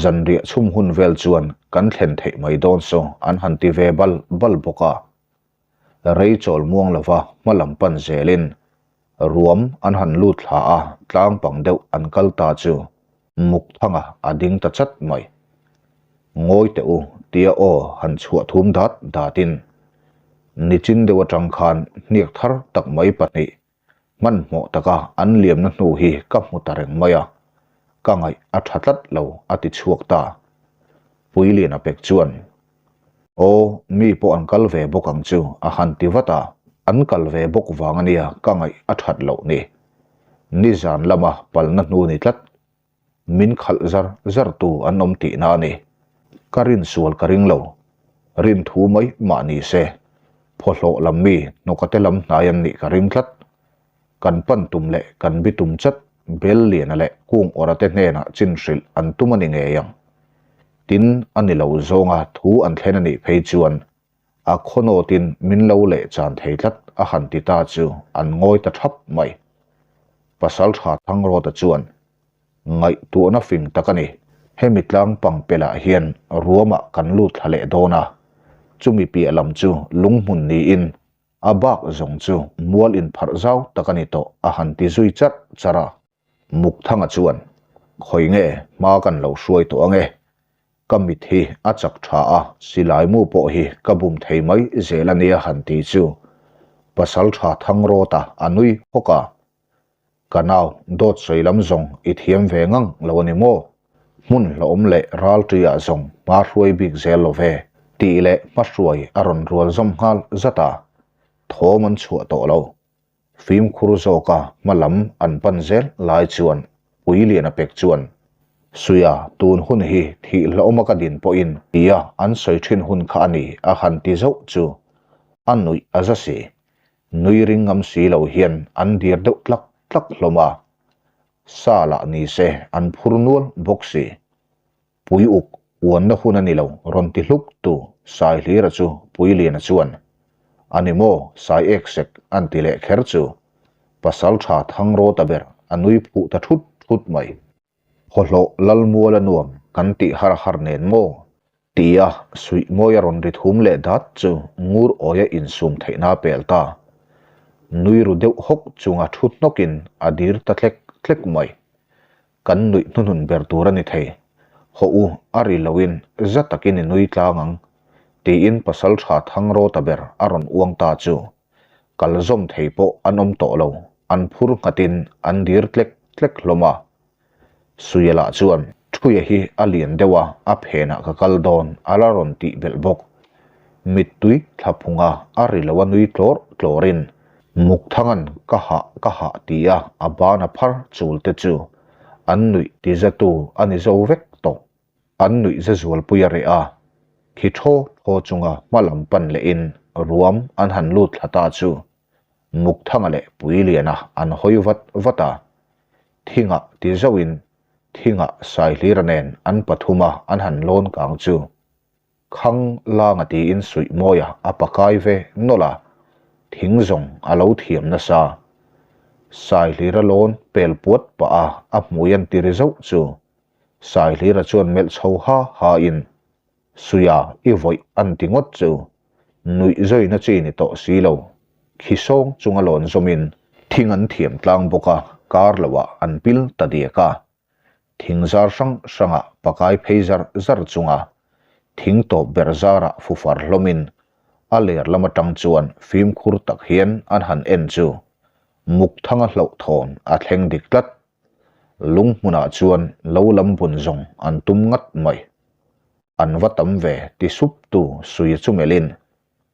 Zanriah chhum hun vel chuan kan thlen theih mai dawn saw an han ti ve bal bal bawk a. Rei chawl muang lova hma lam pan zelin ruam an han lut thla a, tlang pang deuh an kal ta chu Mukthanga a ding ta chat mai. Ngawi teh u tia aw han chhuah thum dat datin nichin deuh atang khan hniak thar tak mai pahnih hmanhmawh taka an liamna hnu hi ka hmu ta reng mai a, ka ngaih a tha tlat lo a ti chhuak ta. Puiliana pek chuan, Aw, mi pawh an kal ve bawk ang chu a han ti vat a, an kal ve bawk vang ania ka ngaih a that loh ni. Nizan lama palna hnu ni tlat Min khalh zar zar tu an awm tihna a ni. Ka rin sual ka ring lo. Rin thu mai mah ni se. Phawhlawh lam mi hnawkate lam hnai an nih ka ring tlat. Kan pan tum leh kan bi tum chat Bel Liana leh Kung Awra te hnenah chin hrilh an tum a ni ngei ang. Tin, a ni lo zawnga thu an thlen a nih phei chuan a khawnawtin min lo leh chan thei tlat a han ti ta chu an ngawi ta thap mai. Pasaltha Thangrawta chuan Ngaihtuahna fing tak a ni. Hemi tlang pang pelah hian ruamah kan lut thla leh dawn a, chumi piah lam chu lunghmun niin a bak zawng chu mual inpharh zau tak a ni tawh a han ti zui charh charh a. Mukthanga chuan, Khawi nge hma kan lo hruai tawh ange? Ka mit hi a chak tha a, silai mu pawh hi ka bum thei mai zel a nia han ti chu Pasaltha Thangrawta a nui hawk a. Ka nau, dawt sawi lam zawng i thiam ve ngang lo a ni maw? Hmun hlawm leh ralṭiah zawng hma hruai bik zel lo ve, tih leh hmahruai a rawn rual zawm nghal zat a, thawm an chhuah tawh lo. Fimkhur zawka hma lam an pan zel lai chuan Puiliana pek chuan, Suia, tun hun hi thih hlawma ka din pawhin tia an sawi ṭhin hun kha a ni a han ti zauh chu a nuih a za si. Nui ring ngam si lo hian an dir deuh tlak tlak hlawm a, sa lah ni se an phur nual bawk si. Pui uk uanna hun a ni lo rawn ti hluk tu Saihlira chu Puiliana chuan, A ni maw, Sai ek sek an ti leh kher chu Pasaltha Thangrawta ber a nui phuh ta thut thut mai. Phawhlawh Lalmuala nuam kan tih har har nen maw? Tia suih mawi a rawn ri thum leh dat chu ngur awia insum theihna a pel ta. Nui ru deuh hawk chunga thu hnawkin a dir ta tlek tlek mai. Kan nuih hnuhnun ber tur a ni thei. Hawh u, a ri loin za takin i nui tlang ang, tiin Pasaltha Thangrawta ber a rawn uang ta chu. Kal zawm thei pawh an awm tawh lo, an phur nghatin an dir tlek tlek hlawm a. Suia lah chuan, Thuia hi a lian deuh a, a phenah ka kal dawn, a la rawn tih belh bawk. Mittui thla phunga a ri lo a nui tlawr tlawrin, Mukthanga'n ka hah ka hah tia a ban a phar chul te chu an nuih tizatu a ni zo vek tawh. An nuih za zualpui a reh a, khi thaw thaw chunga hma lam pan lehin ruam an han lut thla ta chu Mukthanga leh Puiliana an hawi vat vat a, thingah ti zauhin thingah Saihlira nen an pathuma an han lawn kang chu Khang langa tiin suih mawia a pakai ve nawlh a, thing zawng a lo thiam nasa. Saihlira lawn pel puat pah a a hmui an ti ri zauh chu Saihlira chuan melh chho ha ha in Suia i vawih an ti ngawt chu nuih zawina chi ni tawh si lo. Khi sawng chunga lawn zawmin thing an thiam tlang bawk a, kar loah an pil ta diak a. Thing zar hrang hrangah pakai phei zar zar chunga thing tawp ber zarah fufar hlawmin a ler lam atang chuan fimkhur tak hian an han en chu Mukthanga hlauhthawn a thleng dik tlat. Lung hmunah chuan lo lam bun zawng an tum ngat mai. An va tam ve ti sup tu Suia chu melhin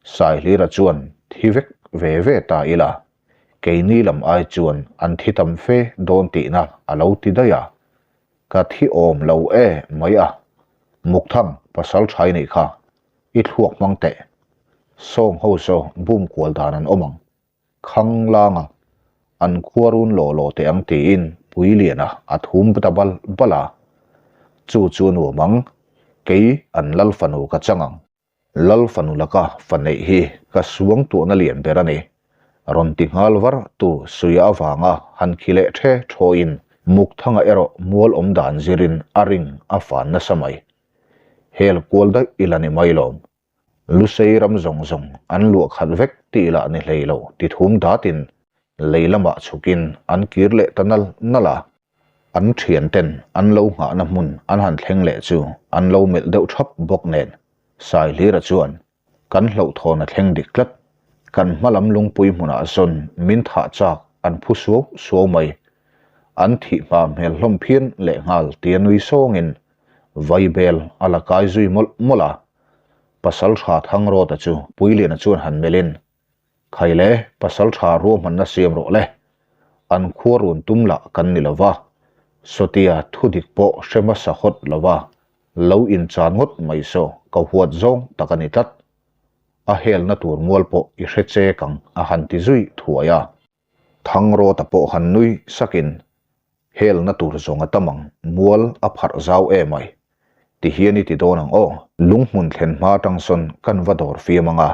Saihlira chuan thi vek ve ve ta ila, keini lam ai chuan an thi tam fe dawn tihna a lo ti daih a. Ka thi awm lo e mai a, Mukthang pasal tha i nih kha, i thluak hmang teh. Sawng ho saw bum kual dan an awm ang. Khang langa an khua run law law teh ang tiin Puiliana a thum ta bal bal a. Chu chu a nuam ang, kei an lal fanu ka chang ang. Lal fanu laka fa neih hi ka suang tuahna lian ber a ni. Rawn ti nghal var tu Suia avanga han khi leh the thawiin Mukthanga erawh mual awm dan zirin a ring a fan nasa mai. Hel kual daih ila ni mai lawm. Lusei ram zawng zawng an luah khat vek tih lah ni hlei lo ti thum datin lei lamah chhukin an kir leh ta nal nal a. An thianten an lo nghahna hmun an han thleng leh chu an lo melh deuh thap bawk nen Saihlira chuan kan hlauhthawn a thleng dik tlat. Kan hma lam lungpui hmunah zawn min thah chak an phu suau suau mai. An thih hma hmel hlawm phian lehnghal tia nui sawngin Vaibel a la kai zui mawlh mawlh a. Pasal tha Thangrawta chu Puiliana chuan han melhin, Khai le, pasal tha ruahmanna siam rawh le. An khua run tum lah kan ni lo va, Sawtia thudik pawh hre hmasa hawt lo va, lo inchan ngawt mai saw ka huat zawng tak a ni tlat. A helna tur mual pawh i hre chek ang a han ti zui thuai a. Thangrawta pawh han nui sakin, Helna tur zawng a tam ang, mual a pharh zau em ai. Ti hian i ti dawn ang aw. Lunghmun thlen hma atang sawn kan va dawr fiam ang a,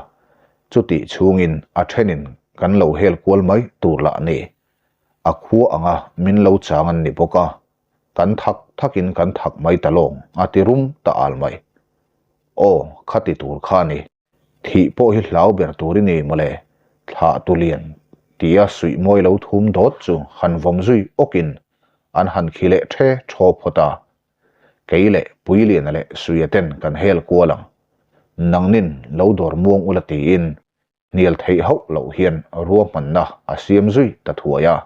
chutih chhungin a thenin kan lo hel kual mai tur lah ni. A khua anga min lo chang an ni bawk a, kan thak thakin kan thak mai ta lawng a ti rum ta al mai. Aw, khati tur kha a ni. Thih pawh hi hlau ber tur i ni mawle, thlah tu lian tia suih mawi lo thum dawt chu han vawm zui awkin an han khi leh the thaw phawt a. Kei leh Puiliana leh Suia ten kan hel kual ang. Nangnin lo dawr muang ula tiin hnial theih hauh loh hian ruahmanna a siam zui ta thuai a.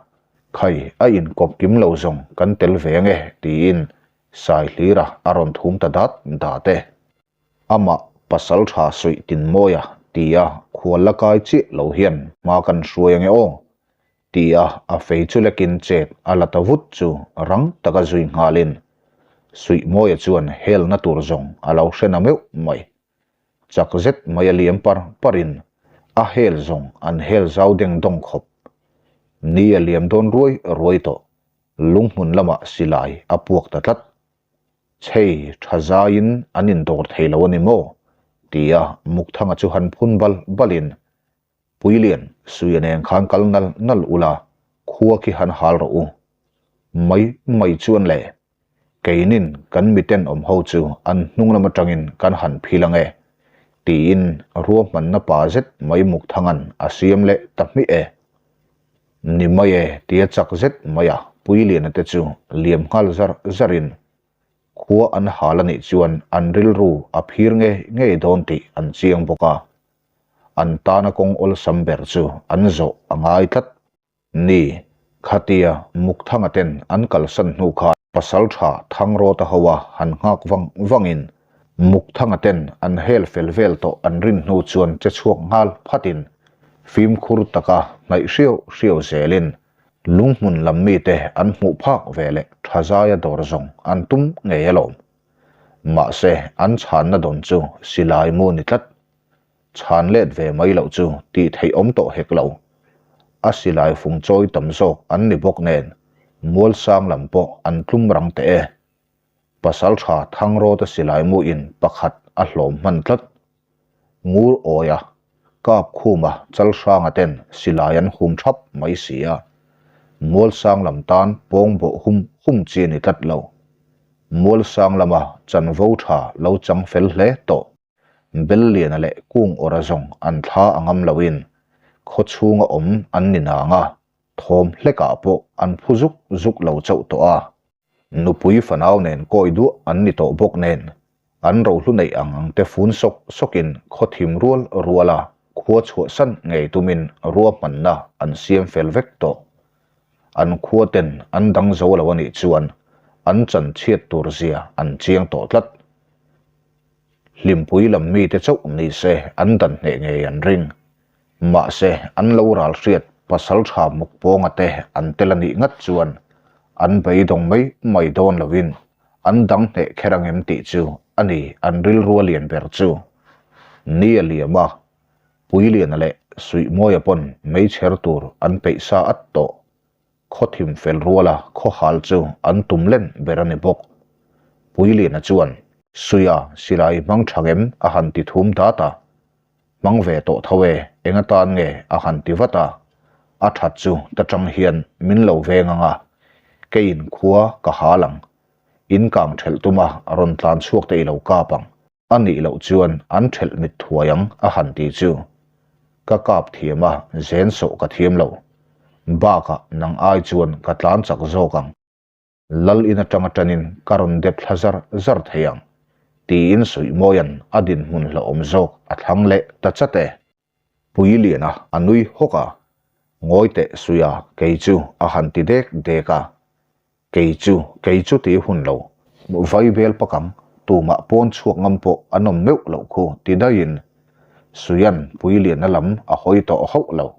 Khai a inkawp kim lo zawng kan tel ve ange tiin Saihlira a rawn thum ta dat dat e. Amah pasal tha suih tin mawi a tia khual la kai chiah lo hian hma kan hruai ange aw tia a fei chu lekin chet a la ta vut chu rang taka zui nghalin suih mawia chuan helna tur zawng a lo hre na meuh mai. Chak zet mai a liam par parin a hel zawng an hel zau deng dawng khawp. Ni a liam dawn ruai ruai tawh lunghmun lamah silai a puak ta tlat. Chhei, tha zaiin an indawr thei lo a ni maw? tia Mukthanga chu han phun bal balin, Puilian, Suia nen khan kal nal nal ula, khua khi han hal rawh u. Mai mai chuan le, keinin kan miten awm ho chu an hnung lam atangin kan han phil ang e, tiin ruahmanna pa zet mai Mukthanga'n a siam leh ta hmiah e. Ni mai e, tia chak zet mai a, Puiliana te chu liam nghal zar zarin khua an hal a nih chuan an rilru a phir ngei ngei dawn tih an chiang bawk a. An tana kawng awlsam ber chu an zawh a ngai tlat. Ni, khatia Mukthanga ten an kalsan hnu khan Pasaltha Thangrawta ho a han nghak vang vangin Mukthanga ten an hel fel vel tawh an rin hnu chuan che chhuak nghal phatin fimkhur taka hnaih hriau hriau zelin lunghmun lam mite an hmuh phak ve leh tha zaia dawr zawng an tum ngei alawm. Mahse an chhanna dawn chu silai mu ni tlat. Chhan let ve mai loh chu tih theih awm tawh hek lo. A silai fung chawi tam zawk an ni bawk nen Mualsang lam pawh an tlum rang teh e. Pasaltha Thangrawta silai mu in pakhat a hlawm hman tlat. Ngur awia kap khuma Chalhranga ten silai an hum thap mai si a. Mualsang lam tan pawng bawh hum hum chi a ni tlat lo. Mualsang lama chanvo tha lo chang fel hle tawh. Belliana leh kung awra zawng an thla a ngam loin khaw chhunga awm an ni nang a, thawm hlekah pawh an phu zuk zuk lo chauh tawh a. Nupui fanau nen kawi duah an ni tawh bawk nen, an rohlu neih ang ang te fun sawk sawkin khaw thim rual rual a khua chhuahsan ngei tumin ruahmanna an siam fel vek tawh. An khua ten an dang zo lo a nih chuan an chan chhiat tur zia an chiang tawh tlat. Hlimpui lam mite chauh ni se an dan hneh ngei an ring. Mahse, an lo ral hriat pasal tha muk pawnga te an tel a nih ngat chuan An beidawng mai mai dawn loin an dang hneh kher ang em tih chu a ni an rilru a lian ber chu. Ni a liam a, Puiliana leh Suihmawia pawn meichher tur an peih sa at tawh. Khaw thim fel ruala khaw hal chu an tum len ber a ni bawk. Puiliana chuan, Suia, silai hmang tha ngem? a han ti thum dat a. Hmang ve tawh tho e, eng atan nge? a han ti vat a. A that chu ta tang hian min lo veng ang a, keiin khua ka hal ang. In kang thelh tuma rawn tlan chhuak te i lo kap ang. A nih loh chuan an thelh mit thuai ang a han ti chu. Ka kap thiam a, zen sawh ka thiam lo. Bakah nang ai chuan ka tlan chak zawk ang. Lal in atanga tanin ka rawn dep thla zar zar thei ang, tiin Suihmawia'n a dinhmun hlauhawm zawk a thlang leh ta chat e. Puiliana a nui hawk a, Ngawi teh Suia, kei chu a han ti dek dek a. Kei chu, kei chu ti hun lo. Vai vel pakang, tumah pawn chhuak ngam pawh an awm meuh loh khu ti daihin Suia'n Puiliana lam a hawi tawh hauh lo.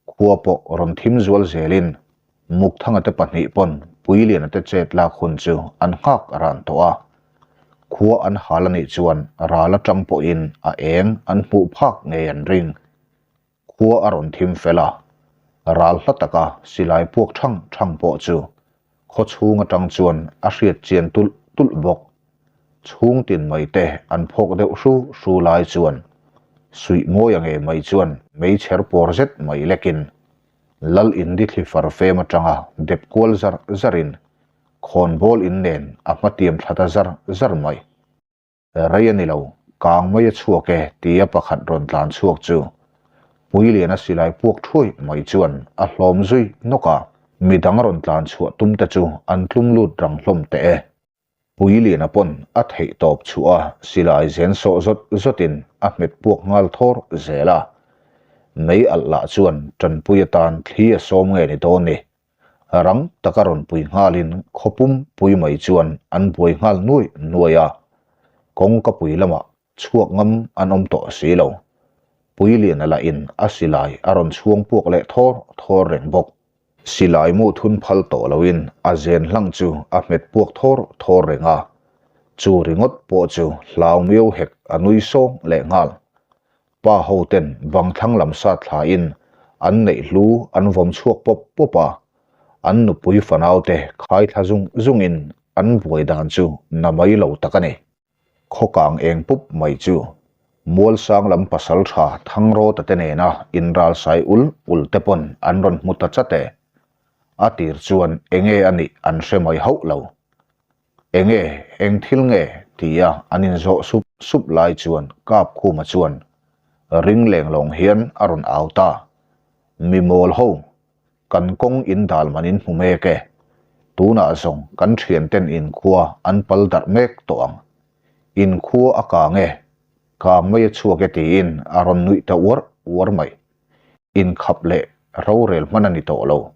Khua pawh rawn thim zual zelin Mukthanga te pahnih pawn Puiliana te chet lak hun chu an nghak ran tawh a. Khua an hal anih chuan ral atang pawhin a eng an hmuh phak ngei an ring. Khua a rawn thim fel a, ral hla taka silai puak thang thang pawh chu khaw chhung atang chuan a hriat chian tulh tulh bawk. Chhung tin mai te an phawk deuh hru hru lai chuan suih mawi a ngei mai chuan meichher pawr zet mai lekin Lal Indi thli far fem atanga dep kual zar zarin khawnbawl in nen a hmatiam thla ta zar zar mai. Rei a ni lo, kang mai a chhuak e tia pakhat rawn tlan chhuak chu Puiliana silai puak thuai mai chuan a hlawm zui nawk a, midang rawn tlan chhuah tum te chu an tlum lut rang hlawm teh e. Puiliana pawn a theih tawp chhuah a silai zen sawh zawt zawtin a hmet puak nghal thawr zel a, mei alh lah chuan tanpui atan thli a sawm nge ni dawn ni. Rang taka rawn pui nghalin khaw pum pui mai chuan an buai nghal nuai nuai a, kawngka pui lamah chhuak ngam an awm tawh si lo. Puiliana lahin a silai a rawn chhuang puak leh thawr thawr reng bawk. Silai mu thun phal tawh loin a zen hlang chu a hmet puak thawr thawr reng a, chu ringawt pawh chu hlau miau hek a nui sawng leh nghal. Pa ho ten bang thlang lam sat thlain an neih hlu an vawm chhuak pawp pawp a, an nupui fanau te khai thla zung zungin an buai dan chu na mai lo tak a ni. Khawkang eng pup mai chu Mualsang lam pasal tha Thangrawta te nena inralsai ul ul te pawn an rawn hmu ta chat e. A tir chuan enge a nih an hre mai hauh lo. Enge, eng thil nge? tia an inzawh sup sup lai chuan Kapkhuma chuan ring leng lawng hian a rawn au ta. Mi mawl ho, kan kawng in dal man in hmu mek e. Tunah zawng kan thianten inkhua an pal darh mek tawh ang. Inkhua a kang e, kang mai a chhuak e tiin a rawn nuih ta uar uar mai. Inkhap leh rorel hman a ni tawh lo.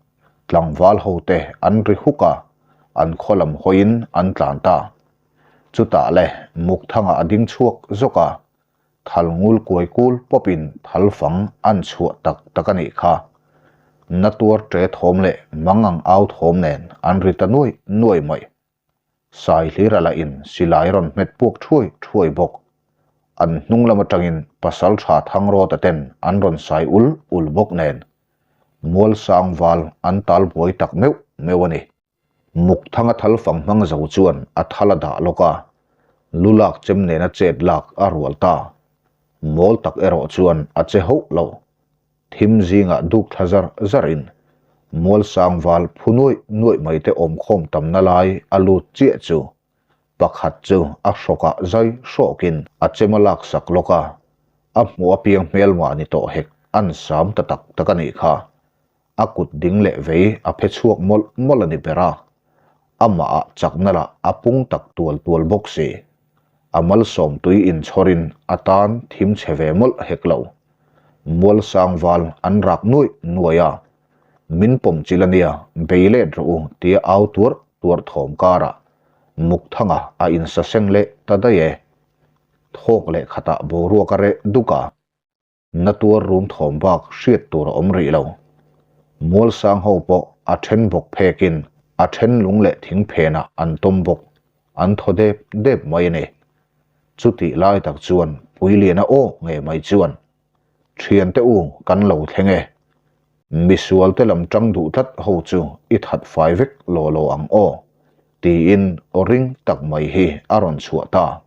Tlangval hote an ri huk a, an khaw lam hawiin an tlan ta. Chutah le Mukthanga a ding chhuak zawk a, thal ngul kuai kul pawpin thal fang an chhuah tak tak a nih kha. Na tuar ṭe thawm leh mangang au thawm nen an ri ta nuai nuai mai. Sai hlir a lahin silai rawn hmet puak thuai thuai bawk. An hnung lam atangin Pasaltha Thangrawta ten an rawn sai ul ul bawk nen Mualsang val an tal buai tak meuh meuh a ni. Mukthanga thal fang hmang zo chuan a thal a dah lawk a, lu lak chem nena chet lak a rual ta. Mawl tak erawh chuan a che hauh lo. Thim zingah duk thla zar zarin Mualsang val phu nuaih nuaih mai te awmkhawm tamna lai a lut chiah chu pakhat chu a hrawkah zai hrawkin a chem a laksak lawk a, a hmuh apiang hmelmah ni tawh hek an sam ta tak tak a nih kha. A kut ding leh vei a phe chhuak mawlh mawlh a ni ber a, amahah chakna lah a pung tak tual tual bawk si. A malsawm tui inchhawrin a tan thim chhe ve mawlh hek lo. Mualsang val an rak nuaih nuaih a, Min pawm chil a nia, bei let rawh u tia au tuarh tuarh thawm karah Mukthanga a insaseng leh ta daih e. Thawk leh khatah boruak a reh duk a. Na tuar rum thawm bak hriat tur a awm rih lo. Mualsang ho pawh a then bawk phekin. A then lung leh thing phenah an tawm bawk, an thaw dep dep mai a ni. Chutih lai tak chuan Puiliana aw ngei mai chuan, Thiante u kan lo thleng e. Misualte lam tang duh tlat ho chu i that fai vek law law ang aw, tiin aw ring tak mai hi a rawn chhuah ta.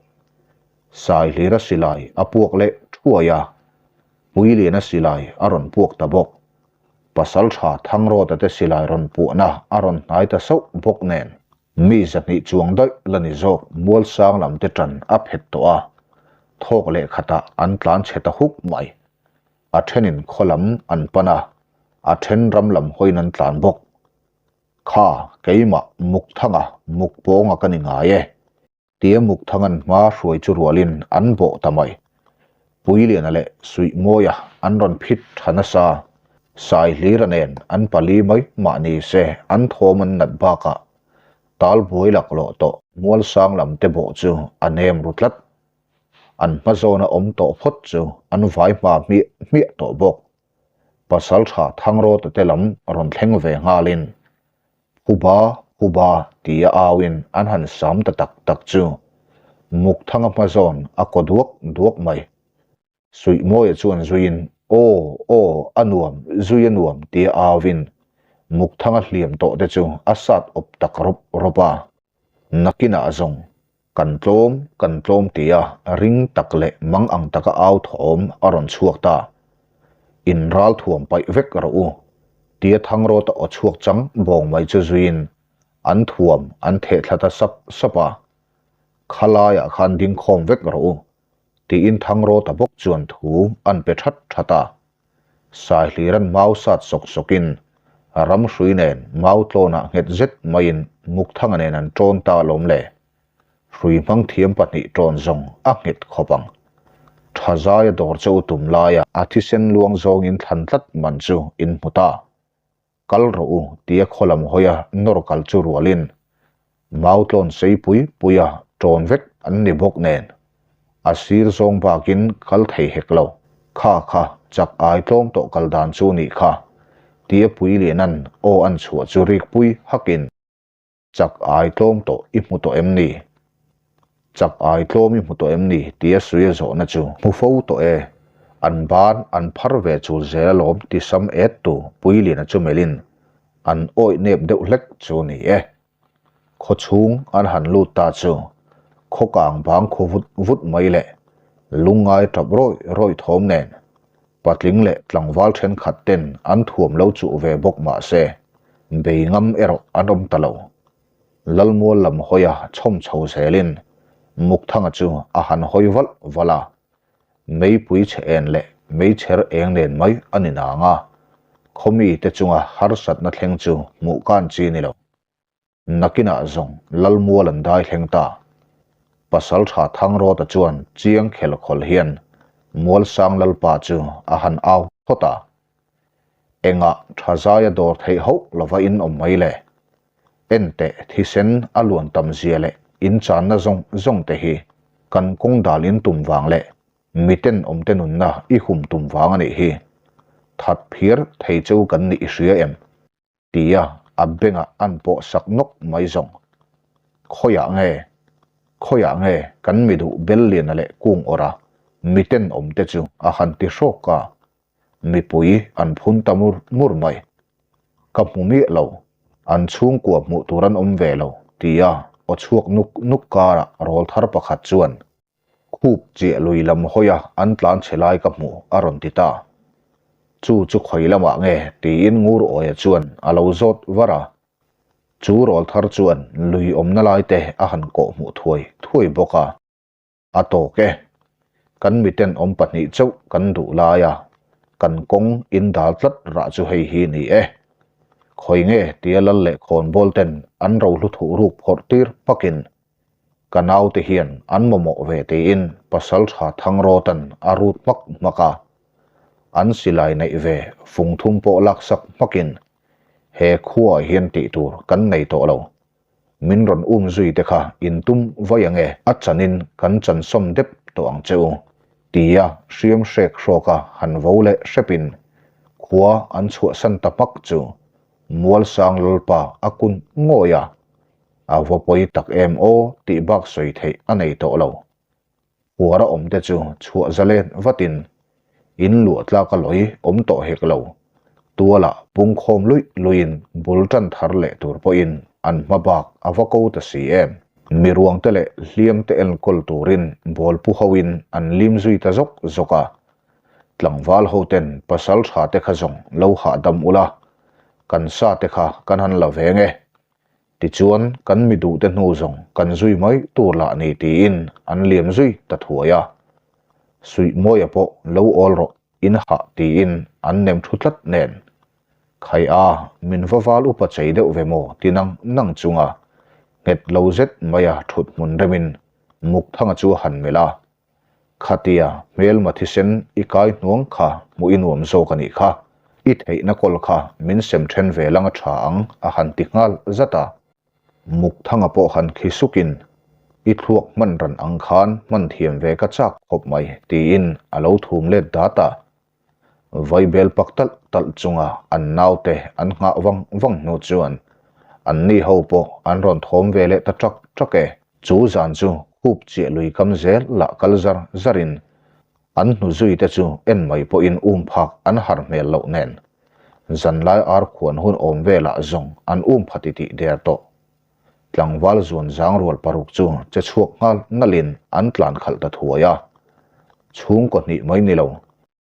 Saihlira silai a puak leh thuai a, Puiliana silai a rawn puak ta bawk. Pasaltha Thangrawta te silai rawn puahna a rawn hnai ta sauh bawk nen, mi zahnih chuang daih la ni zawk Mualsang lam te tan a phet tawh a, thawk leh khatah an tlan chhe ta huk mai. A thenin khaw lam an pan a, a then ram lam hawiin an tlan bawk. Kha, keimah Mukthanga, Mukpawnga ka ni ngai e. Tia Mukthanga'n hma hruai chu rualin an bawh ta mai. Puiliana leh Suihmawia an rawn phit tha nasa. Saihlira nen an pali mai mah ni se an thawm an nat bakah talbuai laklawh tawh Mualsang lam te bawh chu a nem ru tlat. An hma zawna awm tawh phawt chu an vai hma hmiah hmiah tawh bawk. Pasaltha Thangrawta te lam rawn thleng ve nghalin Huba, Huba tia auin an han sam ta tak tak chu Mukthanga hma zawn a kaw duak duak mai. Suihmawia chuan zuiin, Aw, aw, a nuam, zui a nuam tia auin Mukthanga hliam tawh te chu a sat awp tak rawp rawp a. Nakinah zawng Kan tlawm, kan tlawm tia ring tak leh mang ang taka au thawm a rawn chhuak ta. In ral thuam paih vek rawh u, tia Thangrawta aw chhuak chang bawng mai chu zuiin an thuam an theh thla ta sap sap a. Khalaiah khan ding khawm vek rawh u, tiin Thangrawta bawk chuan thu an pe that that a. Saihliran mau sat sawk sawkin ram hrui nen mau tlawnah nghet zet maiin Mukthanga nen an ṭawn ta alawm le. Hrui hmang thiam pahnih ṭawn zawng a nghet khawp ang. Tha zaia dawr che u tum laia a thisen luang zawngin thlan tlat man chu in hmu ta. Kal rawh u tia khaw lam hawia nawr kal chu rualin mau tlawn sei pui puia ṭawn vek an ni bawk nen a sir zawng bakin kal thei hek lo. Kha kha chak ai tlawm tawh kal dan chu nih kha tia pui lianan aw an chhuah chu rik pui hakin Chak ai tlawm tawh i hmu tawh em ni? Chak ai tlawm i hmu tawh em ni? tia Suia zawhna chu hmu fo tawh e. An ban an phar ve chul zel alawm ti sam et tu Puiliana chu melhin an awih nep deuh hlek chu ni e. Khaw chhung an han lut ta chu khaw kang bang khu vut vut mai leh lungngai tap rawih rawih thawm nen Patling leh tlangval thenkhat ten an thuam lo chuh ve bawk mah se, bei ngam erawh an awm ta lo. Lalmual lam hawia chhawm chho zelin Mukthanga chu a han hawi valh valh a, meipui chhe en leh meichher eng nen mai a ni nang a, khawmi te chunga harsatna thleng chu hmuh kan chi ni lo. Nakinah zawng Lalmual an dai thleng ta. Pasaltha Thangrawta chuan chiang khel khawl hian Mualsang Lalpa chu a han au phawt a. Engah tha zaia dawr theih hauh lova in awm mai le? Enteh thisen a luan tam zia leh in channa zawng zawng te hi kan kawng dal in tum vang leh miten awmte nunna i hum tum vang a nih hi. That phir thei cheu kan nih i hria em? Tia a bengah an pawh sak nawk mai zawng. Khawiah nge? Khawiah nge kan mi duh Belliana leh kung awrh a miten awm te chu a han ti hrawk a, mipui an phun ta mur mur mai. Ka hmu miah lo, an chhungkua hmuh tur an awm ve lo, tia aw chhuak nuk nuk karah rawlthar pakhat chuan Khup chiah lui lam hawia an tlan chhe lai ka hmu a rawn ti ta. Chu chu khawi lamah nge tiin Ngur Awia chuan a lo zawt var a. Chu rawl thar chuan lui awmna lai te a han kawh hmuh thuai thuai bawk a. A tawk e. Kan miten awm pahnih chauh kan duh lai a, kan kawng in dal tlat rah chu hei hi ni e. Khawi nge tia lal leh khawnbawl ten an rohlu thuh ruk phawrh tir hmakin Ka naute hian an mamawh ve tiin Pasaltha Thangrawtan a rut hmak hmak a. An silai neih ve fung thum pawh laksak hmakin he khuaah hian tih tur kan nei tawh lo. Min rawn um zui te kha in tum vai ange a chanin kan chansawm dep tawh ang che u tia hriam hrek hrawka han vo leh hrepin khua an chhuahsan ta hmak chu. Mualsang Lalpa a kun ngawih a, a va pawi tak em aw tih bak sawi theih a nei tawh lo. Huara awm te chu chhuah zalen vatin in luah tlak a lawi awm tawh hek lo. Tualah pungkhawm luih luihin bul tan thar leh tur pawhin an hma bak a va ko ta si em. Mi ruang te leh hliam te enkawl turin bawl pu hoin an lim zui ta zawk zawk a. Tlangval ho ten pasal tha te kha zawng lo hahdam ula, kan sa te kha kan han la veng e. Tichuan kan mi duh te hnu zawng kan zui mai tur lah ni tiin an liam zui ta thuai a. Suihmawia pawh lo awl rawh in hah tiin an nem thu tlat nen. Khai a, min va val upa chei deuh ve maw ti nang nang chunga nghet lo zet maia thut hmun remin Mukthanga chu a han melh a. Khatia hmelma thisen i kai hnuang kha hmuh i nuam zawk a nih kha, i theihna kawl kha min sem then ve lang a tha ang a han ti nghal zat a. Mukthanga pawh han khi sukin, I thluak hman ran ang khan hman thiam ve ka chak khawp mai tiin a lo thum let dat a. Vaibel pak talh talh chunga an naute an nghah vang vang hnu chuan anni ho pawh an rawn thawm ve leh ta ṭak ṭak e. Chu zan chu khup chiah lui kam zel lah kal zar zarin an hnu zui te chu en mai pawhin um phak an har hmel loh nen zanlai ar khuan hun awm velah zawng an um pha titih der tawh. Tlangval zuan zang rual paruk chu che chhuak nghal nalhin an tlan khalh ta thuai a. Chhungkaw hnih mai ni lo,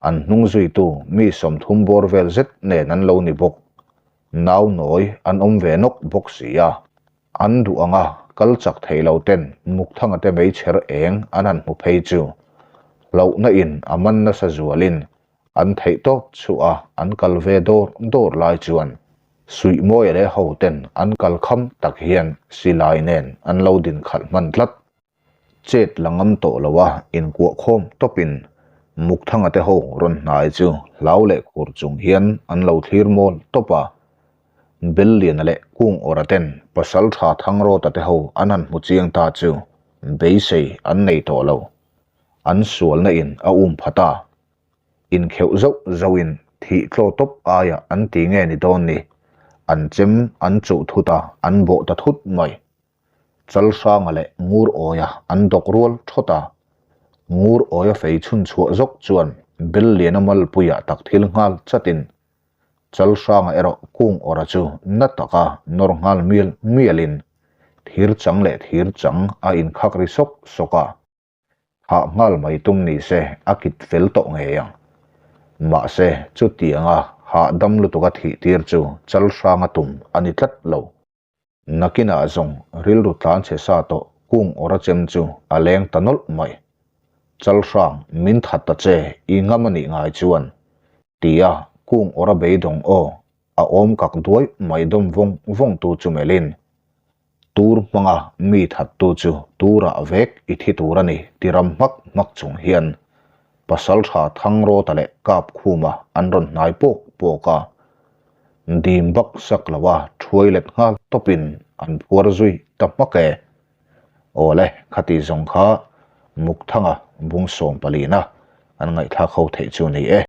an hnung zuitu mi 30 bawr vel zet nen an lo ni bawk. Nau nawi an awm ve nawk bawk si a. An duh anga kal chak thei lo ten Mukthanga te meichher eng an han hmu phei chu hlauhna in a man nasa zualin an theih tawp chhuah a an kal ve dawr dawr lai chuan Suihmawia leh ho ten an kal kham tak hian silai nen an lo din khalh hman tlat. Chet la ngam tawh lo a inkuah khawm tawpin Mukthanga te ho rawn hnai chu hlau leh khur chung hian an lo thlir mawl tawp a. Belliana leh Kung Awra ten pasal tha Thangrawta te ho an han hmu chiang ta chu beisei an nei tawh lo. An sualna in a um phat a. Inkheuh zauh zauhin thih tlaw tawp aia an ti nge ni dawn ni? An chem an chuh thut a, an bawh ta thut mai. Chalhranga leh Ngur Awia an dawk rual thawt a. Ngur Awia fei chhun chhuah zawk chuan Belliana malpuiah tak thil nghal chatin Chalhranga erawh kung awra chu na taka nawr nghal mial mialin thir chang leh thir chang a inkhak ri sawk sawk a. Hah nghal mai tum ni se a kit fel tawh ngei ang. Mahse, chutianga hahdam lutuka thih tir chu chal hranga tum a ni tlat lo. Nakinah zawng rilru tlan chhe sa tawh kung awra chem chu a leng ta nawlh mai. Chal hrang min that ta che i ngam a nih ngai chuan tia kung awra beidawng aw a awm kak duai mai dawm vawng vawng tu chu melhin Tur hmanga mi thattu chu turah vek i thi tur a ni ti ram hmak hmak chung hian Pasaltha Thangrawta leh Kapkhuma an rawn hnai pawk pawk a, dim bak sak loa thuai let nghal tawpin an phuar zui ta hmak e. Awle, khati zawng kha Mukthanga bung 14 an ngaihthlak ho theih chu ni e.